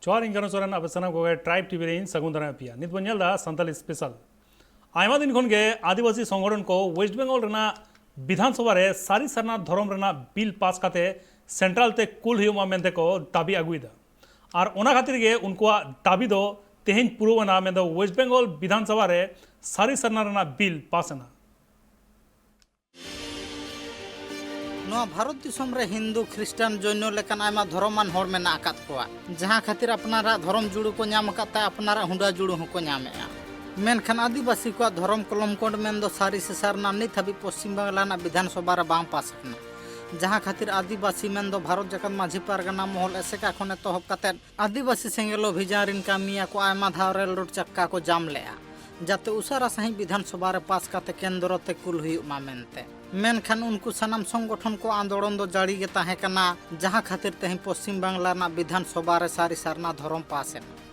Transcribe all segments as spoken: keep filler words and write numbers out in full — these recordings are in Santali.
ᱡᱚᱦᱟᱨ, ᱤᱧ ᱠᱟᱱᱩ ᱥᱚᱨᱮᱱ, ᱟᱯᱮ ᱥᱟᱱᱟᱢ ᱠᱚᱜᱮ ᱴᱨᱟᱭᱤᱵᱽ ᱴᱤᱵᱷᱤ ᱨᱮ ᱤᱧ ᱥᱟᱹᱜᱩᱱ ᱫᱟᱨᱟᱢ ᱯᱮᱭᱟ᱾ ᱱᱤᱛ ᱵᱚᱱ ᱧᱮᱞ ᱮᱫᱟ ᱥᱟᱱᱛᱟᱞᱤ ᱥᱯᱮᱥᱟᱞ᱾ ᱟᱭᱢᱟ ᱫᱤᱱ ᱠᱷᱚᱱ ᱜᱮ ᱟᱹᱫᱤᱵᱟᱹᱥᱤ ᱥᱚᱝᱜᱚᱴᱷᱚᱱ ᱠᱚ ᱳᱭᱮᱥᱴ ᱵᱮᱝᱜᱚᱞ ᱨᱮᱱᱟᱜ ᱵᱤᱫᱷᱟᱱ ᱥᱚᱵᱷᱟ ᱨᱮ ᱥᱟᱹᱨᱤ ᱥᱟᱨᱱᱟ ᱫᱷᱚᱨᱚᱢ ᱨᱮᱱᱟᱜ ᱵᱤᱞ ᱯᱟᱥ ᱠᱟᱛᱮ ᱥᱮᱱᱴᱨᱟᱞ ᱛᱮ ᱠᱩᱞ ᱦᱩᱭᱩᱜ ᱢᱟ ᱢᱮᱱᱛᱮ ᱠᱚ ᱫᱟᱹᱵᱤ ᱟᱹᱜᱩᱭᱮᱫᱟ᱾ ᱟᱨ ᱚᱱᱟ ᱠᱷᱟᱹᱛᱤᱨ ᱜᱮ ᱩᱱᱠᱩᱣᱟᱜ ᱫᱟᱹᱵᱤ ᱫᱚ ᱛᱮᱦᱮᱧ ᱯᱩᱨᱟᱹᱣ ᱮᱱᱟ, ᱢᱮᱱᱫᱚ ᱳᱭᱮᱥᱴ ᱵᱮᱝᱜᱚᱞ ᱵᱤᱫᱷᱟᱱ ᱥᱚᱵᱷᱟ ᱨᱮ ᱥᱟᱹᱨᱤ ᱥᱟᱨᱱᱟ ᱨᱮᱱᱟᱜ ᱵᱤᱞ ᱯᱟᱥ ᱮᱱᱟ᱾ ᱱᱚᱣᱟ ᱵᱷᱟᱨᱚᱛ ᱫᱤᱥᱚᱢ ᱨᱮ ᱦᱤᱱᱫᱩ, ᱠᱷᱨᱤᱥᱴᱟᱱ, ᱡᱚᱭᱱᱚ ᱞᱮᱠᱟᱱ ᱟᱭᱢᱟ ᱫᱷᱚᱨᱚᱢᱟᱱ ᱦᱚᱲ ᱢᱮᱱᱟᱜ ᱟᱠᱟᱫ ᱠᱚᱣᱟ, ᱡᱟᱦᱟᱸ ᱠᱷᱟᱹᱛᱤᱨ ᱟᱯᱱᱟᱨᱟᱜ ᱫᱷᱚᱨᱚᱢ ᱡᱩᱲᱩ ᱠᱚ ᱧᱟᱢ ᱟᱠᱟᱫ ᱛᱮ ᱟᱯᱱᱟᱨᱟᱜ ᱦᱩᱸᱰᱟᱹ ᱡᱩᱲᱩ ᱦᱚᱸᱠᱚ ᱧᱟᱢᱮᱫᱼᱟ᱾ ᱢᱮᱱᱠᱷᱟᱱ ᱟᱹᱫᱤᱵᱟᱹᱥᱤ ᱠᱚᱣᱟᱜ ᱫᱷᱚᱨᱚᱢ ᱠᱚᱞᱚᱢ ᱠᱳᱰ ᱢᱮᱱᱫᱚ ᱥᱟᱹᱨᱤ ᱥᱮ ᱥᱟᱨᱱᱟ ᱱᱤᱛ ᱦᱟᱹᱵᱤᱡ ᱯᱚᱥᱪᱤᱢ ᱵᱟᱝᱞᱟ ᱨᱮᱱᱟᱜ ᱵᱤᱫᱷᱟᱱ ᱥᱚᱵᱷᱟ ᱨᱮ ᱵᱟᱝ ᱯᱟᱥ ᱟᱠᱟᱱᱟ, ᱡᱟᱦᱟᱸ ᱠᱷᱟᱹᱛᱤᱨ ᱟᱹᱫᱤᱵᱟᱹᱥᱤ ᱢᱮᱱᱫᱚ ᱵᱷᱟᱨᱚᱛ ᱡᱟᱠᱟᱛ ᱢᱟᱹᱡᱷᱤ ᱯᱟᱨᱜᱟᱱᱟ ᱢᱚᱦᱚᱞ ᱮᱥᱮᱠᱟ ᱠᱷᱚᱱ ᱮᱛᱚᱦᱚᱵ ᱠᱟᱛᱮ ᱟᱹᱫᱤᱵᱟᱹᱥᱤ ᱥᱮᱸᱜᱮᱞ ᱚᱵᱷᱤᱡᱟᱱ ᱨᱤᱱ ᱠᱟᱹᱢᱤᱭᱟᱹ ᱠᱚ ᱟᱭᱢᱟ ᱫᱷᱟᱣ ᱨᱮᱞ ᱨᱳᱰ ᱪᱟᱠᱟ ᱠᱚ ᱡᱟᱢ ᱞᱮᱫᱼᱟ, ᱡᱟᱛᱮ ᱩᱥᱟᱹᱨᱟ ᱥᱟᱺᱦᱤᱡ ᱵᱤᱫᱷᱟᱱ ᱥᱚᱵᱷᱟ ᱨᱮ ᱯᱟᱥ ᱠᱟᱛᱮ ᱠᱮᱱᱫᱨᱚ ᱛᱮ ᱠᱩᱞ ᱦᱩᱭᱩᱜ ᱢᱟ ᱢᱮᱱᱛᱮ᱾ ᱢᱮᱱᱠᱷᱟᱱ ᱩᱱᱠᱩ ᱥᱟᱱᱟᱢ ᱥᱚᱝᱜᱚᱴᱷᱚᱱ ᱠᱚ ᱟᱱᱫᱳᱲᱚᱱ ᱫᱚ ᱡᱟᱹᱲᱤ ᱜᱮ ᱛᱟᱦᱮᱸ ᱠᱟᱱᱟ, ᱡᱟᱦᱟᱸ ᱠᱷᱟᱹᱛᱤᱨ ᱛᱮᱦᱮᱧ ᱯᱚᱥᱪᱤᱢ ᱵᱟᱝᱞᱟ ᱨᱮᱱᱟᱜ ᱵᱤᱫᱷᱟᱱ ᱥᱚᱵᱷᱟ ᱨᱮ ᱥᱟᱹᱨᱤ ᱥᱟᱨᱱᱟ ᱫᱷᱚᱨᱚᱢ ᱯᱟᱥ ᱮᱱᱟ᱾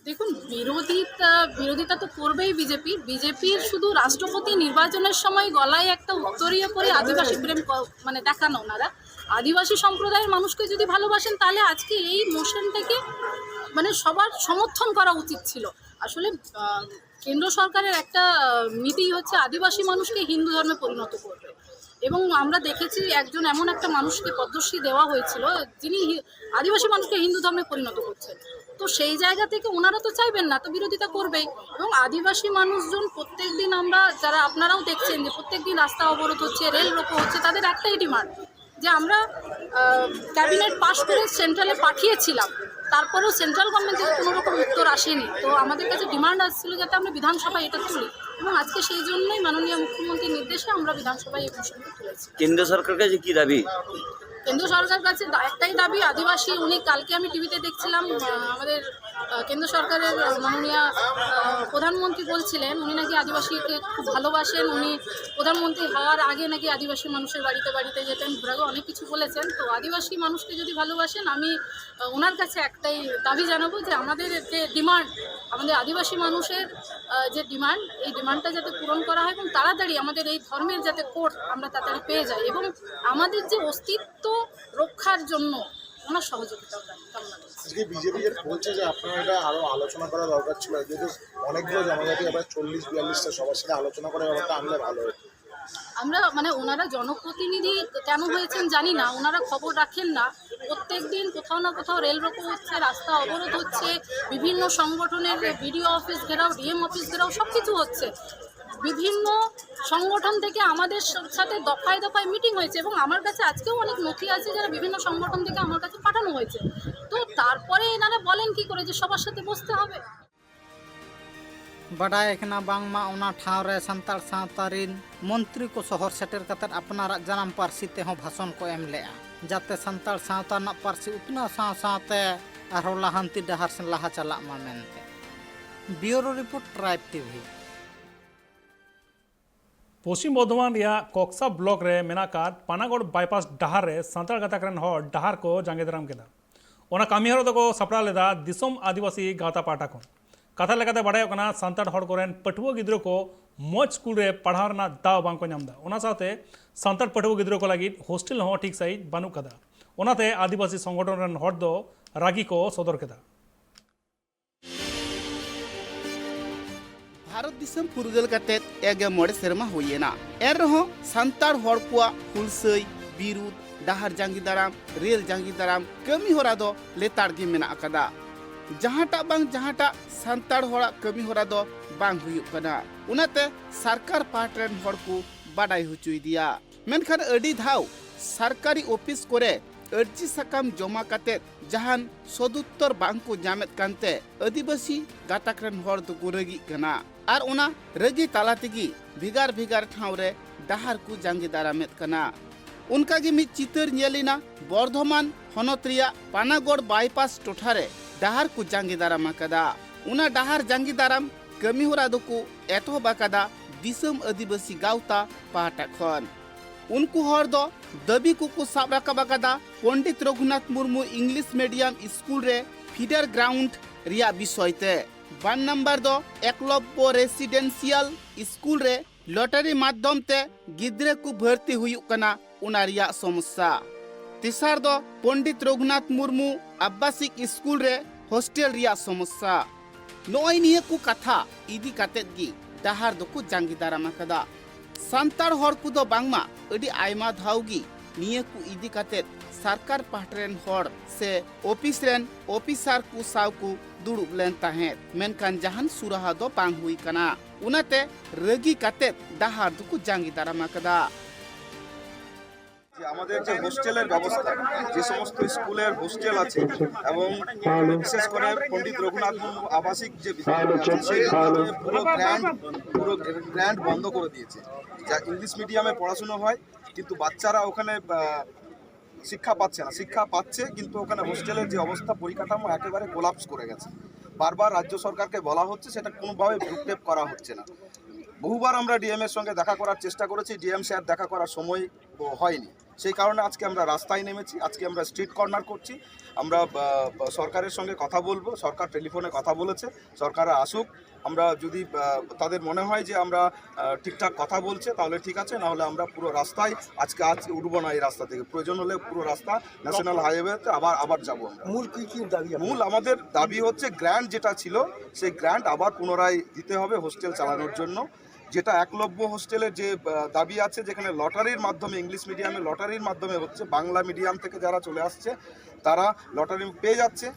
দেখুন, বিরোধিতা বিরোধিতা তো করবেই বিজেপি। বিজেপির শুধু রাষ্ট্রপতি নির্বাচনের সময় গলায় একটা উত্তরীয় পরে আদিবাসী প্রেম ক- মানে দেখান ওনারা। আদিবাসী সম্প্রদায়ের মানুষকে যদি ভালোবাসেন, তাহলে আজকে এই মোশনটাকে মানে সবার সমর্থন করা উচিত ছিল। আসলে আহ, কেন্দ্র সরকারের একটা আহ, নীতি হচ্ছে আদিবাসী মানুষকে হিন্দু ধর্মে পরিণত করবে। এবং আমরা দেখেছি একজন এমন একটা মানুষকে পদ্মশ্রী দেওয়া হয়েছিল, যিনি হি- আদিবাসী মানুষকে হিন্দু ধর্মে পরিণত করছেন। তো সেই জায়গা থেকে ওনারা তো চাইবেন না, তো বিরোধিতা করবেই। এবং আদিবাসী মানুষজন প্রত্যেক দিন, আমরা যারা, আপনারাও দেখছেন যে প্রত্যেক দিন রাস্তা অবরোধ হচ্ছে, রেল রোকো হচ্ছে, তাদের একটাই ডিমান্ড যে আমরা ক্যাবিনেট পাশ করে সেন্ট্রালে পাঠিয়েছিলাম, তারপরেও সেন্ট্রাল গভর্নমেন্ট থেকে কোনো রকম উত্তর আসেনি। তো আমাদের কাছে ডিমান্ড আসছিল যাতে আমরা বিধানসভায় এটা তুলি, এবং আজকে সেই জন্যই মাননীয় মুখ্যমন্ত্রীর নির্দেশে আমরা বিধানসভায় এই মোশনটা তুলেছি। কেন্দ্র সরকার কাছে কি দাবি? কেন্দ্র সরকার কাছে দা- একটাই দাবি, আদিবাসী, উনি, কালকে আমি টিভিতে দেখছিলাম, আহ, আমাদের আহ, কেন্দ্র সরকারের আহ, মাননীয় আহ, প্রধানমন্ত্রী বলছিলেন, উনি নাকি আদিবাসীকে খুব ভালোবাসেন। উনি প্রধানমন্ত্রী হওয়ার আগে নাকি আদিবাসী মানুষের বাড়িতে বাড়িতে যেতেন, ঘোরাঘুরি, অনেক কিছু বলেছেন। তো আদিবাসী মানুষকে যদি ভালোবাসেন, আমি আহ, ওনার কাছে একটাই দাবি জানাবো যে আমাদের যে ডিমান্ড, আমাদের আদিবাসী মানুষের আহ, যে ডিমান্ড, এই ডিমান্ডটা যাতে পূরণ করা হয় এবং তাড়াতাড়ি আমাদের এই ধর্মের যাতে কোড আমরা তাড়াতাড়ি পেয়ে যাই এবং আমাদের যে অস্তিত্ব রক্ষার জন্য ওনার সহযোগিতা কামনা করছি। আজকে বিজেপি যেটা বলছে যে আপনারা এটা আরো আলোচনা করা দরকার ছিল, যেহেতু অনেকগুলো জনজাতি, আবার চল্লিশ বিয়াল্লিশটা সবার সাথে আলোচনা করে ব্যাপারটা আনলে ভালো হতো। আমরা, মানে, ওনারা জনপ্রতিনিধি কেন হয়েছেন জানি না, ওনারা খবর রাখেন না। প্রত্যেক দিন কোথাও না কোথাও রেল রোকো হচ্ছে, রাস্তা অবরোধ হচ্ছে, বিভিন্ন সংগঠনের বিডিও অফিস ঘেরাও, ডিএম অফিস ঘেরাও, সব কিছু হচ্ছে। বিভিন্ন সংগঠন থেকে আমাদের স-, সাথে দফায় দফায় মিটিং হয়েছে এবং আমার কাছে আজকেও অনেক নথি আছে, যারা বিভিন্ন সংগঠন থেকে আমার কাছে পাঠানো হয়েছে। তো তারপরে এনারা বলেন কি করে যে সবার সাথে বসতে হবে? ᱵᱟᱰᱟᱭ ᱠᱟᱱᱟ ᱵᱟᱝᱢᱟ ᱚᱱᱟ ᱴᱷᱟᱶ ᱨᱮ ᱥᱟᱱᱛᱟᱲ ᱥᱟᱶᱛᱟ ᱨᱤᱱ ᱢᱚᱱᱛᱨᱤ ᱠᱚ ᱥᱚᱦᱚᱨ ᱥᱮᱴᱮᱨ ᱠᱟᱛᱮ ᱟᱯᱱᱟᱨᱟᱜ ᱡᱟᱱᱟᱢ ᱯᱟᱹᱨᱥᱤ ᱛᱮᱦᱚᱸ ᱵᱷᱟᱥᱚᱱ ᱠᱚ ᱮᱢ ᱞᱮᱫᱼᱟ, ᱡᱟᱛᱮ ᱥᱟᱱᱛᱟᱲ ᱥᱟᱶᱛᱟ ᱨᱮᱱᱟᱜ ᱯᱟᱹᱨᱥᱤ ᱩᱛᱱᱟᱹᱣ ᱥᱟᱶ ᱥᱟᱶᱛᱮ ᱟᱨᱦᱚᱸ ᱞᱟᱦᱟᱱᱛᱤ ᱰᱟᱦᱟᱨ ᱥᱮᱱ ᱞᱟᱦᱟ ᱪᱟᱞᱟᱜ ᱢᱟ ᱢᱮᱱᱛᱮ᱾ Bureau report, tribe TV. Paschim Bardhaman ᱨᱮᱭᱟᱜ ᱠᱚᱠᱥᱟ ᱵᱞᱚᱠ ᱨᱮ ᱢᱮᱱᱟᱜ ᱟᱠᱟᱫ ᱯᱟᱱᱟᱜᱚᱲ ᱵᱟᱭᱯᱟᱥ ᱰᱟᱦᱟᱨ ᱨᱮ ᱥᱟᱱᱛᱟᱲ ᱜᱟᱛᱟᱠ ᱨᱮᱱ ᱦᱚᱲ ᱰᱟᱦᱟᱨ ᱠᱚ ᱡᱟᱸᱜᱮ ᱫᱟᱨᱟᱢ ᱠᱮᱫᱟ᱾ ᱚᱱᱟ ᱠᱟᱹᱢᱤ ᱦᱚᱨᱟ ᱫᱚᱠᱚ ᱥᱟᱯᱲᱟᱣ ᱞᱮᱫᱟ ᱫᱤᱥᱚᱢ ᱟᱹᱫᱤᱵᱟᱹᱥᱤ ᱜᱟᱶᱛᱟ ᱯᱟᱦᱴᱟ ᱠᱷᱚᱱ᱾ ᱠᱟᱛᱷᱟ ᱞᱮᱠᱟᱛᱮ ᱵᱟᱰᱟᱭᱚᱜ ᱠᱟᱱᱟ, ᱥᱟᱱᱛᱟᱲ ᱦᱚᱲ ᱠᱚᱨᱮᱱ ᱯᱟᱹᱴᱷᱩᱣᱟᱹ ᱜᱤᱫᱽᱨᱟᱹ ᱠᱚ ᱢᱚᱡᱽ ᱥᱠᱩᱞ ᱨᱮ ᱯᱟᱲᱦᱟᱣ ᱨᱮᱱᱟᱜ ᱫᱟᱣ ᱵᱟᱝᱠᱚ ᱧᱟᱢ ᱮᱫᱟ᱾ ᱚᱱᱟ ᱥᱟᱶᱛᱮ ᱥᱟᱱᱛᱟᱲ ᱯᱟᱹᱴᱷᱩᱣᱟᱹ ᱜᱤᱫᱽᱨᱟᱹ ᱠᱚ ᱞᱟᱹᱜᱤᱫ ᱦᱳᱥᱴᱮᱞ ᱦᱚᱸ ᱴᱷᱤᱠ ᱥᱟᱺᱦᱤᱡ ᱵᱟᱹᱱᱩᱜ ᱠᱟᱫᱟ᱾ ᱚᱱᱟᱛᱮ ᱟᱹᱫᱤᱵᱟᱹᱥᱤ ᱥᱚᱝᱜᱚᱴᱷᱚᱱ ᱨᱮᱱ ᱦᱚᱲ ᱫᱚ ᱨᱟᱹᱜᱤ ᱠᱚ ᱥᱚᱫᱚᱨ ᱠᱮᱫᱟ᱾ ᱵᱷᱟᱨᱚᱛ ᱫᱤᱥᱚᱢ ᱯᱷᱩᱨᱜᱟᱹᱞ ᱠᱟᱛᱮ ᱮᱜᱮ ᱢᱚᱬᱮ ᱥᱮᱨᱢᱟ ᱦᱩᱭ ᱮᱱᱟ᱾ ᱮᱱ ᱨᱮᱦᱚᱸ ᱥᱟᱱᱛᱟᱲ ᱦᱚᱲ ᱠᱚᱣᱟᱜ ᱦᱩᱞᱥᱟᱹᱭ, ᱵᱤᱨᱩᱫᱷ, ᱰᱟᱦᱟᱨ ᱡᱟᱸᱜᱮ ᱫᱟᱨᱟᱢ, ᱨᱮᱞ ᱡᱟᱸᱜᱮ ᱫᱟᱨᱟᱢ ᱠᱟᱹᱢᱤ ᱦᱚᱨᱟ ᱫᱚ ᱞᱮᱛᱟᱲ ᱜᱮ ᱢᱮᱱᱟᱜ ᱟᱠᱟᱫᱟ᱾ ᱡᱟᱦᱟᱸᱴᱟᱜ ᱵᱟᱝ ᱡᱟᱦᱟᱸᱴᱟᱜ ᱥᱟᱱᱛᱟᱲ ᱦᱚᱲᱟᱜ ᱠᱟᱹᱢᱤ ᱦᱚᱨᱟ ᱫᱚ ᱵᱟᱝ ᱦᱩᱭᱩᱜ ᱠᱟᱱᱟ᱾ ᱚᱱᱟᱛᱮ ᱥᱚᱨᱠᱟᱨ ᱯᱟᱦᱴᱟ ᱨᱮᱱ ᱦᱚᱲ ᱠᱚ ᱵᱟᱰᱟᱭ ᱦᱚᱪᱚᱭᱮᱫᱮᱭᱟ᱾ ᱢᱮᱱᱠᱷᱟᱱ ᱟᱹᱰᱤ ᱫᱷᱟᱣ ᱥᱚᱨᱠᱟᱨᱤ ᱚᱯᱷᱤᱥ ᱠᱚᱨᱮ ᱟᱹᱨᱡᱤ ᱥᱟᱠᱟᱢ ᱡᱚᱢᱟ ᱠᱟᱛᱮ ᱡᱟᱦᱟᱱ ᱥᱚᱫᱩᱛᱛᱚᱨ ᱵᱟᱝ ᱠᱚ ᱧᱟᱢᱮᱫ ᱠᱟᱱᱛᱮ ᱟᱹᱫᱤᱵᱟᱹᱥᱤ ᱜᱟᱛᱟᱠ ᱨᱮᱱ ᱦᱚᱲ ᱫᱚᱠᱚ ᱨᱟᱹᱜᱤᱜ ᱠᱟᱱᱟ ᱟᱨ ᱚᱱᱟ ᱨᱟᱹᱜᱤ ᱛᱟᱞᱟ ᱛᱮᱜᱮ ᱵᱷᱮᱜᱟᱨ ᱵᱷᱮᱜᱟᱨ ᱴᱷᱟᱶ ᱨᱮ ᱰᱟᱦᱟᱨ ᱠᱚ ᱡᱟᱸᱜᱮ ᱫᱟᱨᱟᱢᱮᱫ ᱠᱟᱱᱟ᱾ ᱚᱱᱠᱟ ᱜᱮ ᱢᱤᱫ ᱪᱤᱛᱟᱹᱨ ᱧᱮᱞ ᱮᱱᱟ ᱵᱚᱨᱫᱷᱚᱢᱟᱱ ᱦᱚᱱᱚᱛ ᱨᱮᱭᱟᱜ ᱯᱟᱱᱟᱜᱚᱲ ᱵᱟᱭᱯᱟᱥ ᱴᱚᱴᱷᱟ ᱨᱮ ᱰᱟᱦᱟᱨ ᱠᱚ ᱡᱟᱸᱜᱮ ᱫᱟᱨᱟᱢ ᱟᱠᱟᱫᱟ᱾ ᱚᱱᱟ ᱰᱟᱦᱟᱨ ᱡᱟᱸᱜᱮ ᱫᱟᱨᱟᱢ ᱠᱟᱹᱢᱤ ᱦᱚᱨᱟ ᱫᱚᱠᱚ ᱮᱛᱚᱦᱚᱵ ᱟᱠᱟᱫᱟ ᱫᱤᱥᱚᱢ ᱟᱹᱫᱤᱵᱟᱹᱥᱤ ᱜᱟᱶᱛᱟ ᱯᱟᱦᱴᱟ ᱠᱷᱚᱱ᱾ ᱩᱱᱠᱩ ᱦᱚᱲ ᱫᱚ ᱫᱟᱹᱵᱤ ᱠᱚᱠᱚ ᱥᱟᱵ ᱨᱟᱠᱟᱵ ᱟᱠᱟᱫᱟ Pandit Raghunath Murmu English medium school ᱨᱮ ᱯᱷᱤᱰᱟᱨ ᱜᱨᱟᱣᱩᱱᱰ ᱨᱮᱭᱟᱜ ᱵᱤᱥᱚᱭ ᱛᱮ᱾ ᱵᱟᱨ ᱱᱟᱢᱵᱟᱨ ᱫᱚ ᱮᱠᱞᱚᱵᱽᱵᱚ ᱨᱮᱥᱤᱰᱮᱱᱥᱤᱭᱟᱞ ᱥᱠᱩᱞ ᱨᱮ ᱞᱚᱴᱟᱨᱤ ᱢᱟᱫᱽᱫᱷᱚᱢ ᱛᱮ ᱜᱤᱫᱽᱨᱟᱹ ᱠᱚ ᱵᱷᱟᱹᱨᱛᱤ ᱦᱩᱭᱩᱜ ᱠᱟᱱᱟ, ᱚᱱᱟ ᱨᱮᱭᱟᱜ ᱥᱚᱢᱚᱥᱥᱟ᱾ ᱛᱮᱥᱟᱨ ᱫᱚ ᱯᱚᱱᱰᱤᱛ ᱨᱚᱜᱷᱩᱱᱟᱛᱷ ᱢᱩᱨᱢᱩ ᱟᱵᱟᱥᱤᱠ ᱥᱠᱩᱞ ᱨᱮ ᱦᱳᱥᱴᱮᱞ ᱨᱮᱭᱟᱜ ᱥᱚᱢᱚᱥᱥᱟ᱾ ᱱᱚᱜᱼᱚᱭ ᱱᱤᱭᱟᱹ ᱠᱚ ᱠᱟᱛᱷᱟ ᱤᱫᱤ ᱠᱟᱛᱮᱫ ᱜᱮ ᱰᱟᱦᱟᱨ ᱫᱚᱠᱚ ᱡᱟᱸᱜᱮ ᱫᱟᱨᱟᱢ ᱟᱠᱟᱫᱟ᱾ ᱥᱟᱱᱛᱟᱲ ᱦᱚᱲ ᱠᱚᱫᱚ ᱵᱟᱝᱢᱟ ᱟᱹᱰᱤ ᱟᱭᱢᱟ ᱫᱷᱟᱣ ᱜᱮ ᱱᱤᱭᱟᱹ ᱠᱚ ᱤᱫᱤ ᱠᱟᱛᱮᱫ ᱥᱚᱨᱠᱟᱨ ᱯᱟᱦᱴᱟ ᱨᱮᱱ ᱦᱚᱲ ᱥᱮ ᱚᱯᱷᱤᱥ ᱨᱮᱱ ᱚᱯᱷᱤᱥᱟᱨ ᱠᱚ ᱥᱟᱶ ᱠᱚ ᱫᱩᱲᱩᱵ ᱞᱮᱱ ᱛᱟᱦᱮᱸᱫ, ᱢᱮᱱᱠᱷᱟᱱ ᱡᱟᱦᱟᱱ ᱥᱩᱨᱟᱦᱟ ᱫᱚ ᱵᱟᱝ ᱦᱩᱭ ᱠᱟᱱᱟ᱾ ᱚᱱᱟᱛᱮ ᱨᱟᱹᱜᱤ ᱠᱟᱛᱮᱫ ᱰᱟᱦᱟᱨ ᱫᱚᱠᱚ ᱡᱟᱸᱜᱮ ᱫᱟᱨᱟᱢ ᱟᱠᱟᱫᱟ᱾ যে আমাদের যে হোস্টেলের ব্যবস্থা, যে সমস্ত স্কুলের হোস্টেল আছে এবং বিশেষ করে পণ্ডিত রঘুনাথ মুর্মু আবাসিক যে বিদ্যালয় আছে, সেই বিদ্যালয়ে পুরো গ্র্যান্ড পুরো গ্র্যান্ড বন্ধ করে দিয়েছে। যা ইংলিশ মিডিয়ামে পড়াশুনো হয়, কিন্তু বাচ্চারা ওখানে আহ, শিক্ষা পাচ্ছে না। শিক্ষা পাচ্ছে, কিন্তু ওখানে হোস্টেলের যে অবস্থা, পরিকাঠামো একেবারে কোলাপস করে গেছে। বারবার রাজ্য সরকারকে বলা হচ্ছে, সেটা কোনোভাবে ভ্রুক্ষেপ করা হচ্ছে না। বহুবার আমরা ডিএম এর সঙ্গে দেখা করার চেষ্টা করেছি, ডিএম স্যার দেখা করার সময় হয়নি। সেই কারণে আজকে আমরা রাস্তায় নেমেছি। আজকে আমরা স্ট্রিট কর্নার করছি। আমরা আহ, সরকারের সঙ্গে কথা বলবো। সরকার টেলিফোনে কথা বলেছে, সরকার আসুক। আমরা যদি আহ, তাদের মনে হয় যে আমরা আহ, ঠিকঠাক কথা বলছে, তাহলে ঠিক আছে, না হলে আমরা পুরো রাস্তায় আজকে আজ উঠবো না এই রাস্তা থেকে। প্রয়োজন হলে পুরো রাস্তা ন্যাশনাল হাইওয়েতে আবার আবার যাবো আমরা। মূল কি কি দাবি আপনার? মূল আমাদের দাবি হচ্ছে গ্র্যান্ট যেটা ছিল, সেই গ্র্যান্ট আবার পুনরায় দিতে হবে হোস্টেল চালানোর জন্য। যেটা একলব্য হোস্টেলের যে আহ, দাবি আছে, যেখানে লটারির মাধ্যমে, ইংলিশ মিডিয়ামে লটারির মাধ্যমে হচ্ছে, বাংলা মিডিয়াম থেকে যারা চলে আসছে তারা লটারি পেয়ে যাচ্ছে,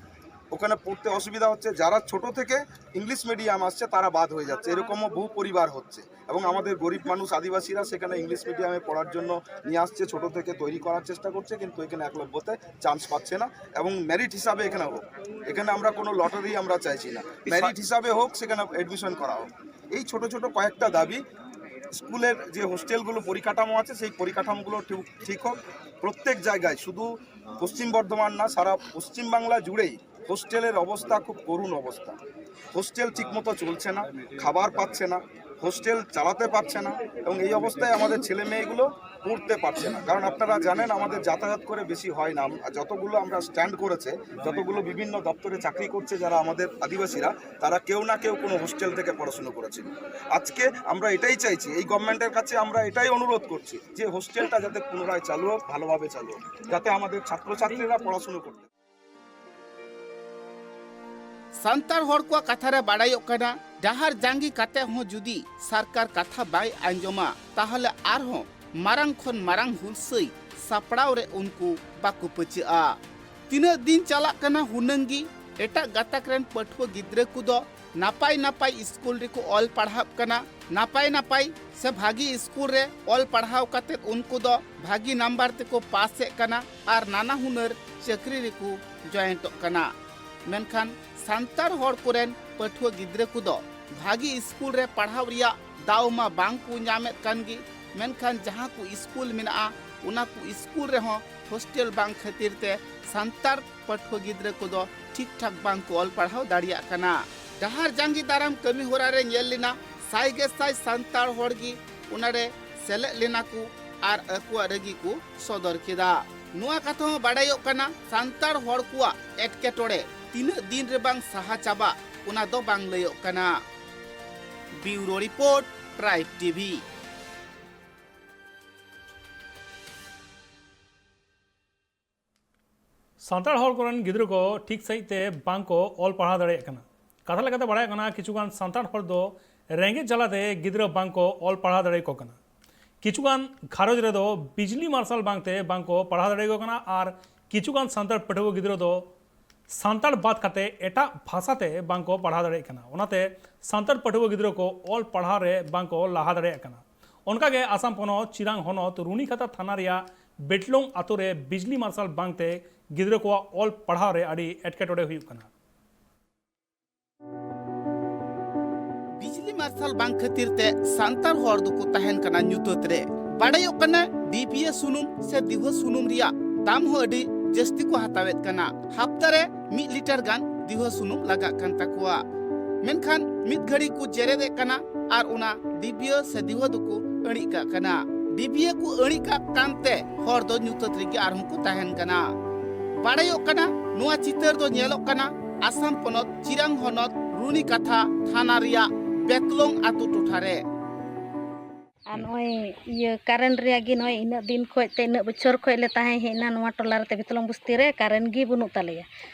ওখানে পড়তে অসুবিধা হচ্ছে। যারা ছোট থেকে ইংলিশ মিডিয়াম আসছে তারা বাদ হয়ে যাচ্ছে, এরকমও বহু পরিবার হচ্ছে। এবং আমাদের গরিব মানুষ আদিবাসীরা সেখানে ইংলিশ মিডিয়ামে পড়ার জন্য নিয়ে আসছে, ছোট থেকে তৈরি করার চেষ্টা করছে, কিন্তু এখানে একলব্যতে চান্স পাচ্ছে না। এবং মেরিট হিসাবে এখানে হোক, এখানে আমরা কোনো লটারি আমরা চাইছি না, মেরিট হিসাবে হোক, সেখানে অ্যাডমিশন করা হোক। এই ছোট ছোট কয়েকটা দাবি। স্কুলের যে হোস্টেলগুলো পরিকাঠামো আছে, সেই পরিকাঠামোগুলো ঠিক ঠিক হোক। প্রত্যেক জায়গায়, শুধু পশ্চিম বর্ধমান না, সারা পশ্চিমবাংলা জুড়েই হোস্টেলের অবস্থা খুব করুণ অবস্থা। হোস্টেল ঠিকমতো চলছে না, খাবার পাচ্ছে না, হোস্টেল চালাতে পারছে না। এবং এই অবস্থায় আমাদের ছেলে মেয়েগুলো পড়তে পারছে না। কারণ আপনারা জানেন, আমাদের যাতায়াত করে বেশি হয় না। আম-, যতগুলো আমরা স্ট্যান্ড করেছে, যতগুলো বিভিন্ন দপ্তরে চাকরি করছে যারা আমাদের আদিবাসীরা, তারা কেউ না কেউ কোনো হোস্টেল থেকে পড়াশুনো করেছিল। আজকে আমরা এটাই চাইছি, এই গভর্নমেন্টের কাছে আমরা এটাই অনুরোধ করছি যে হোস্টেলটা যাতে পুনরায় চালু হোক, ভালোভাবে চালু হোক, যাতে আমাদের ছাত্রছাত্রীরা পড়াশুনো করতে ᱥᱟᱱᱛᱟᱲ ᱦᱚᱲ ᱠᱚᱣᱟᱜ ᱠᱟᱛᱷᱟ ᱨᱮ ᱵᱟᱲᱟᱭᱚᱜ ᱠᱟᱱᱟ, ᱰᱟᱦᱟᱨ ᱡᱟᱸᱜᱮ ᱠᱟᱛᱮ ᱦᱚᱸ ᱡᱩᱫᱤ ᱥᱚᱨᱠᱟᱨ ᱠᱟᱛᱷᱟ ᱵᱟᱭ ᱟᱸᱡᱚᱢᱟ, ᱛᱟᱦᱚᱞᱮ ᱟᱨᱦᱚᱸ ᱢᱟᱨᱟᱝ ᱠᱷᱚᱱ ᱢᱟᱨᱟᱝ ᱦᱩᱞᱥᱟᱹᱭ ᱥᱟᱯᱲᱟᱣ ᱨᱮ ᱩᱱᱠᱩ ᱵᱟᱠᱚ ᱯᱟᱹᱪᱟᱹᱜᱼᱟ᱾ ᱛᱤᱱᱟᱹᱜ ᱫᱤᱱ ᱪᱟᱞᱟᱜ ᱠᱟᱱᱟ, ᱦᱩᱱᱟᱹᱝ ᱜᱮ ᱮᱴᱟᱜ ᱜᱟᱛᱟᱠ ᱨᱮᱱ ᱯᱟᱹᱴᱷᱩᱣᱟᱹ ᱜᱤᱫᱽᱨᱟᱹ ᱠᱚᱫᱚ ᱱᱟᱯᱟᱭ ᱱᱟᱯᱟᱭ ᱥᱠᱩᱞ ᱨᱮᱠᱚ ᱚᱞ ᱯᱟᱲᱦᱟᱜ ᱠᱟᱱᱟ᱾ ᱱᱟᱯᱟᱭ ᱱᱟᱯᱟᱭ ᱥᱮ ᱵᱷᱟᱹᱜᱤ ᱥᱠᱩᱞ ᱨᱮ ᱚᱞ ᱯᱟᱲᱦᱟᱣ ᱠᱟᱛᱮ ᱩᱱᱠᱩ ᱫᱚ ᱵᱷᱟᱹᱜᱤ ᱱᱟᱢᱵᱟᱨ ᱛᱮᱠᱚ ᱯᱟᱥᱮᱫ ᱠᱟᱱᱟ ᱟᱨ ᱱᱟᱱᱟ ᱦᱩᱱᱟᱹᱨ ᱪᱟᱹᱠᱨᱤ ᱨᱮᱠᱚ ᱡᱚᱭᱮᱱᱴᱚᱜ ᱠᱟᱱᱟ᱾ ᱢᱮᱱᱠᱷᱟᱱ ᱥᱟᱱᱛᱟᱲ ᱦᱚᱲ ᱠᱚᱨᱮᱱ ᱯᱟᱹᱴᱷᱩᱣᱟᱹ ᱜᱤᱫᱽᱨᱟᱹ ᱠᱚᱫᱚ ᱵᱷᱟᱹᱜᱤ ᱥᱠᱩᱞ ᱨᱮ ᱯᱟᱲᱦᱟᱣ ᱨᱮᱭᱟᱜ ᱫᱟᱣ ᱢᱟ ᱵᱟᱝ ᱠᱚ ᱧᱟᱢᱮᱫ ᱠᱟᱱ ᱜᱮ, ᱢᱮᱱᱠᱷᱟᱱ ᱡᱟᱦᱟᱸ ᱠᱚ ᱥᱠᱩᱞ ᱢᱮᱱᱟᱜᱼᱟ, ᱚᱱᱟ ᱠᱚ ᱥᱠᱩᱞ ᱨᱮᱦᱚᱸ ᱦᱳᱥᱴᱮᱞ ᱵᱟᱝ ᱠᱷᱟᱹᱛᱤᱨ ᱛᱮ ᱥᱟᱱᱛᱟᱲ ᱯᱟᱹᱴᱷᱩᱣᱟᱹ ᱜᱤᱫᱽᱨᱟᱹ ᱠᱚᱫᱚ ᱴᱷᱤᱠ ᱴᱷᱟᱠ ᱵᱟᱝ ᱠᱚ ᱚᱞ ᱯᱟᱲᱦᱟᱣ ᱫᱟᱲᱮᱭᱟᱜ ᱠᱟᱱᱟ᱾ ᱰᱟᱦᱟᱨ ᱡᱟᱸᱜᱮ ᱫᱟᱨᱟᱢ ᱠᱟᱹᱢᱤ ᱦᱚᱨᱟ ᱨᱮ ᱧᱮᱞ ᱞᱮᱱᱟ, ᱥᱟᱭ ᱜᱮ ᱥᱟᱭ ᱥᱟᱱᱛᱟᱲ ᱦᱚᱲ ᱜᱮ ᱚᱱᱟ ᱨᱮ ᱥᱮᱞᱮᱫ ᱞᱮᱱᱟ ᱠᱚ ᱟᱨ ᱟᱠᱚᱣᱟᱜ ᱨᱟᱹᱜᱤ ᱠᱚ ᱥᱚᱫᱚᱨ ᱠᱮᱫᱟ᱾ ᱱᱚᱣᱟ ᱠᱟᱛᱷᱟ ᱦᱚᱸ ᱵᱟᱰᱟᱭᱚᱜ ᱠᱟᱱᱟ, ᱥᱟᱱᱛᱟᱲ ᱦᱚᱲ ᱠᱚᱣᱟᱜ ᱮᱴᱠᱮᱴᱚᱬᱮ ᱛᱤᱱᱟᱹᱜ ᱫᱤᱱ ᱨᱮ ᱵᱟᱝ ᱥᱟᱦᱟ ᱪᱟᱵᱟᱜ, ᱚᱱᱟ ᱫᱚ ᱵᱟᱝ ᱞᱟᱹᱭᱚᱜ ᱠᱟᱱᱟ᱾ ᱵᱤᱭᱩᱨᱳ ᱨᱤᱯᱳᱨᱴ, ᱴᱨᱟᱭᱤᱵᱽ ᱴᱤᱵᱷᱤ᱾ ᱥᱟᱱᱛᱟᱲ ᱦᱚᱲ ᱠᱚᱨᱮᱱ ᱜᱤᱫᱽᱨᱟᱹ ᱠᱚ ᱴᱷᱤᱠ ᱥᱟᱺᱦᱤᱡ ᱛᱮ ᱵᱟᱝ ᱠᱚ ᱚᱞ ᱯᱟᱲᱦᱟᱣ ᱫᱟᱲᱮᱭᱟᱜ ᱠᱟᱱᱟ᱾ ᱠᱟᱛᱷᱟ ᱞᱮᱠᱟᱛᱮ ᱵᱟᱲᱟᱭᱚᱜ ᱠᱟᱱᱟ, ᱠᱤᱪᱷᱩ ᱜᱟᱱ ᱥᱟᱱᱛᱟᱲ ᱦᱚᱲ ᱫᱚ ᱨᱮᱸᱜᱮᱡ ᱡᱟᱞᱟᱛᱮ ᱜᱤᱫᱽᱨᱟᱹ ᱵᱟᱝ ᱠᱚ ᱚᱞ ᱯᱟᱲᱦᱟᱣ ᱫᱟᱲᱮᱭᱟᱠᱚ ᱠᱟᱱᱟ᱾ ᱠᱤᱪᱷᱩ ᱜᱟᱱ ᱜᱷᱟᱨᱚᱸᱡᱽ ᱨᱮᱫᱚ ᱵᱤᱡᱽᱞᱤ ᱢᱟᱨᱥᱟᱞ ᱵᱟᱝᱛᱮ ᱵᱟᱝ ᱠᱚ ᱯᱟᱲᱦᱟᱣ ᱫᱟᱲᱮᱭᱟᱠᱚ ᱠᱟᱱᱟ ᱟᱨ ᱠᱤᱪᱷᱩ ᱜᱟᱱ ᱥᱟᱱᱛᱟᱲ ᱯᱟᱹᱴᱷᱩᱣᱟᱹ ᱜᱤᱫᱽᱨᱟᱹ ᱫᱚ ᱥᱟᱱᱛᱟᱲ ᱵᱟᱫ ᱠᱟᱛᱮ ᱮᱴᱟᱜ ᱵᱷᱟᱥᱟ ᱛᱮ ᱵᱟᱝ ᱠᱚ ᱯᱟᱲᱦᱟᱣ ᱫᱟᱲᱮᱭᱟᱜ ᱠᱟᱱᱟ᱾ ᱚᱱᱟᱛᱮ ᱥᱟᱱᱛᱟᱲ ᱯᱟᱹᱴᱷᱩᱣᱟᱹ ᱜᱤᱫᱽᱨᱟᱹ ᱠᱚ ᱚᱞ ᱯᱟᱲᱦᱟᱣ ᱨᱮ ᱵᱟᱝ ᱠᱚ ᱞᱟᱦᱟ ᱫᱟᱲᱮᱭᱟᱜ ᱠᱟᱱᱟ᱾ ᱚᱱᱠᱟᱜᱮ ᱟᱥᱟᱢ ᱯᱚᱱᱚᱛ ᱪᱤᱨᱟᱝ ᱦᱚᱱᱚᱛ ᱨᱩᱱᱤᱠᱷᱟᱛᱟ ᱛᱷᱟᱱᱟ ᱨᱮᱭᱟᱜ ᱵᱮᱴᱞᱳᱝ ᱟᱛᱳ ᱨᱮ ᱵᱤᱡᱽᱞᱤ ᱢᱟᱨᱥᱟᱞ ᱵᱟᱝᱛᱮ ᱜᱤᱫᱽᱨᱟᱹ ᱠᱚᱣᱟᱜ ᱚᱞ ᱯᱟᱲᱦᱟᱣ ᱨᱮ ᱟᱹᱰᱤ ᱮᱴᱠᱮᱴᱚᱬᱮ ᱦᱩᱭᱩᱜ ᱠᱟᱱᱟ᱾ ᱵᱤᱡᱽᱞᱤ ᱢᱟᱨᱥᱟᱞ ᱵᱟᱝ ᱠᱷᱟᱹᱛᱤᱨ ᱛᱮ ᱥᱟᱱᱛᱟᱲ ᱦᱚᱲ ᱫᱚᱠᱚ ᱛᱟᱦᱮᱱ ᱠᱟᱱᱟ ᱧᱩᱛᱟᱹᱛ ᱨᱮ᱾ ᱵᱟᱰᱟᱭᱚᱜ ᱠᱟᱱᱟ, ᱰᱤᱵᱤᱭᱟᱹ ᱥᱩᱱᱩᱢ ᱥᱮ ᱫᱤᱣᱦᱟᱹ ᱥᱩᱱᱩᱢ ᱨᱮᱭᱟᱜ ᱫᱟᱢ ᱦᱚᱸ ᱟᱹᱰᱤ ᱡᱟᱹᱥᱛᱤ ᱠᱚ ᱦᱟᱛᱟᱣᱮᱫ ᱠᱟᱱᱟ᱾ ᱦᱟᱯᱛᱟ ᱨᱮ ᱢᱤᱫ ᱞᱤᱴᱟᱨ ᱜᱟᱱ ᱫᱤᱣᱦᱟᱹ ᱥᱩᱱᱩᱢ ᱞᱟᱜᱟᱜ ᱠᱟᱱ ᱛᱟᱠᱚᱣᱟ᱾ ᱢᱮᱱᱠᱷᱟᱱ ᱢᱤᱫ ᱜᱷᱟᱹᱲᱤ ᱠᱚ ᱡᱮᱨᱮᱫ ᱮᱫ ᱠᱟᱱᱟ ᱟᱨ ᱚᱱᱟ ᱰᱤᱵᱤᱭᱟᱹ ᱥᱮ ᱫᱤᱣᱦᱟᱹ ᱫᱚᱠᱚ ᱟᱹᱬᱤᱡ ᱠᱟᱜ ᱠᱟᱱᱟ᱾ ᱰᱤᱵᱷᱤᱭᱟᱹ ᱠᱚ ᱟᱹᱬᱤᱡ ᱠᱟᱜ ᱠᱟᱱᱛᱮ ᱦᱚᱲ ᱫᱚ ᱧᱩᱛᱟᱹᱛ ᱨᱮᱜᱮ ᱟᱨᱦᱚᱸ ᱠᱚ ᱛᱟᱦᱮᱱ ᱠᱟᱱᱟ᱾ ᱵᱟᱲᱟᱭᱚᱜ ᱠᱟᱱᱟ, ᱱᱚᱣᱟ ᱪᱤᱛᱟᱹᱨ ᱫᱚ ᱧᱮᱞᱚᱜ ᱠᱟᱱᱟ ᱟᱥᱟᱢ ᱯᱚᱱᱚᱛ ᱪᱤᱨᱟᱝ ᱦᱚᱱᱚᱛ ᱨᱩᱱᱤᱠᱟᱛᱷᱟ ᱛᱷᱟᱱᱟ ᱨᱮᱭᱟᱜ ᱵᱮᱛᱞᱚᱝ ᱟᱛᱳ ᱴᱚᱴᱷᱟ ᱨᱮ᱾ ᱟᱨ ᱱᱚᱜᱼᱚᱭ ᱤᱭᱟᱹ ᱠᱟᱨᱮᱱᱴ ᱨᱮᱭᱟᱜ ᱜᱮ ᱱᱚᱜᱼᱚᱭ ᱤᱱᱟᱹᱜ ᱫᱤᱱ ᱠᱷᱚᱡ ᱛᱮ ᱤᱱᱟᱹᱜ ᱵᱚᱪᱷᱚᱨ ᱠᱷᱚᱡ ᱞᱮ ᱛᱟᱦᱮᱸ ᱦᱮᱡ ᱮᱱᱟ ᱱᱚᱣᱟ ᱴᱚᱞᱟ ᱨᱮ ᱵᱮᱛᱞᱚᱝ ᱵᱚᱥᱛᱤ ᱨᱮ ᱠᱟᱨᱮᱱᱴ ᱜᱮ ᱵᱟᱹᱱᱩᱜ ᱛᱟᱞᱮᱭᱟ᱾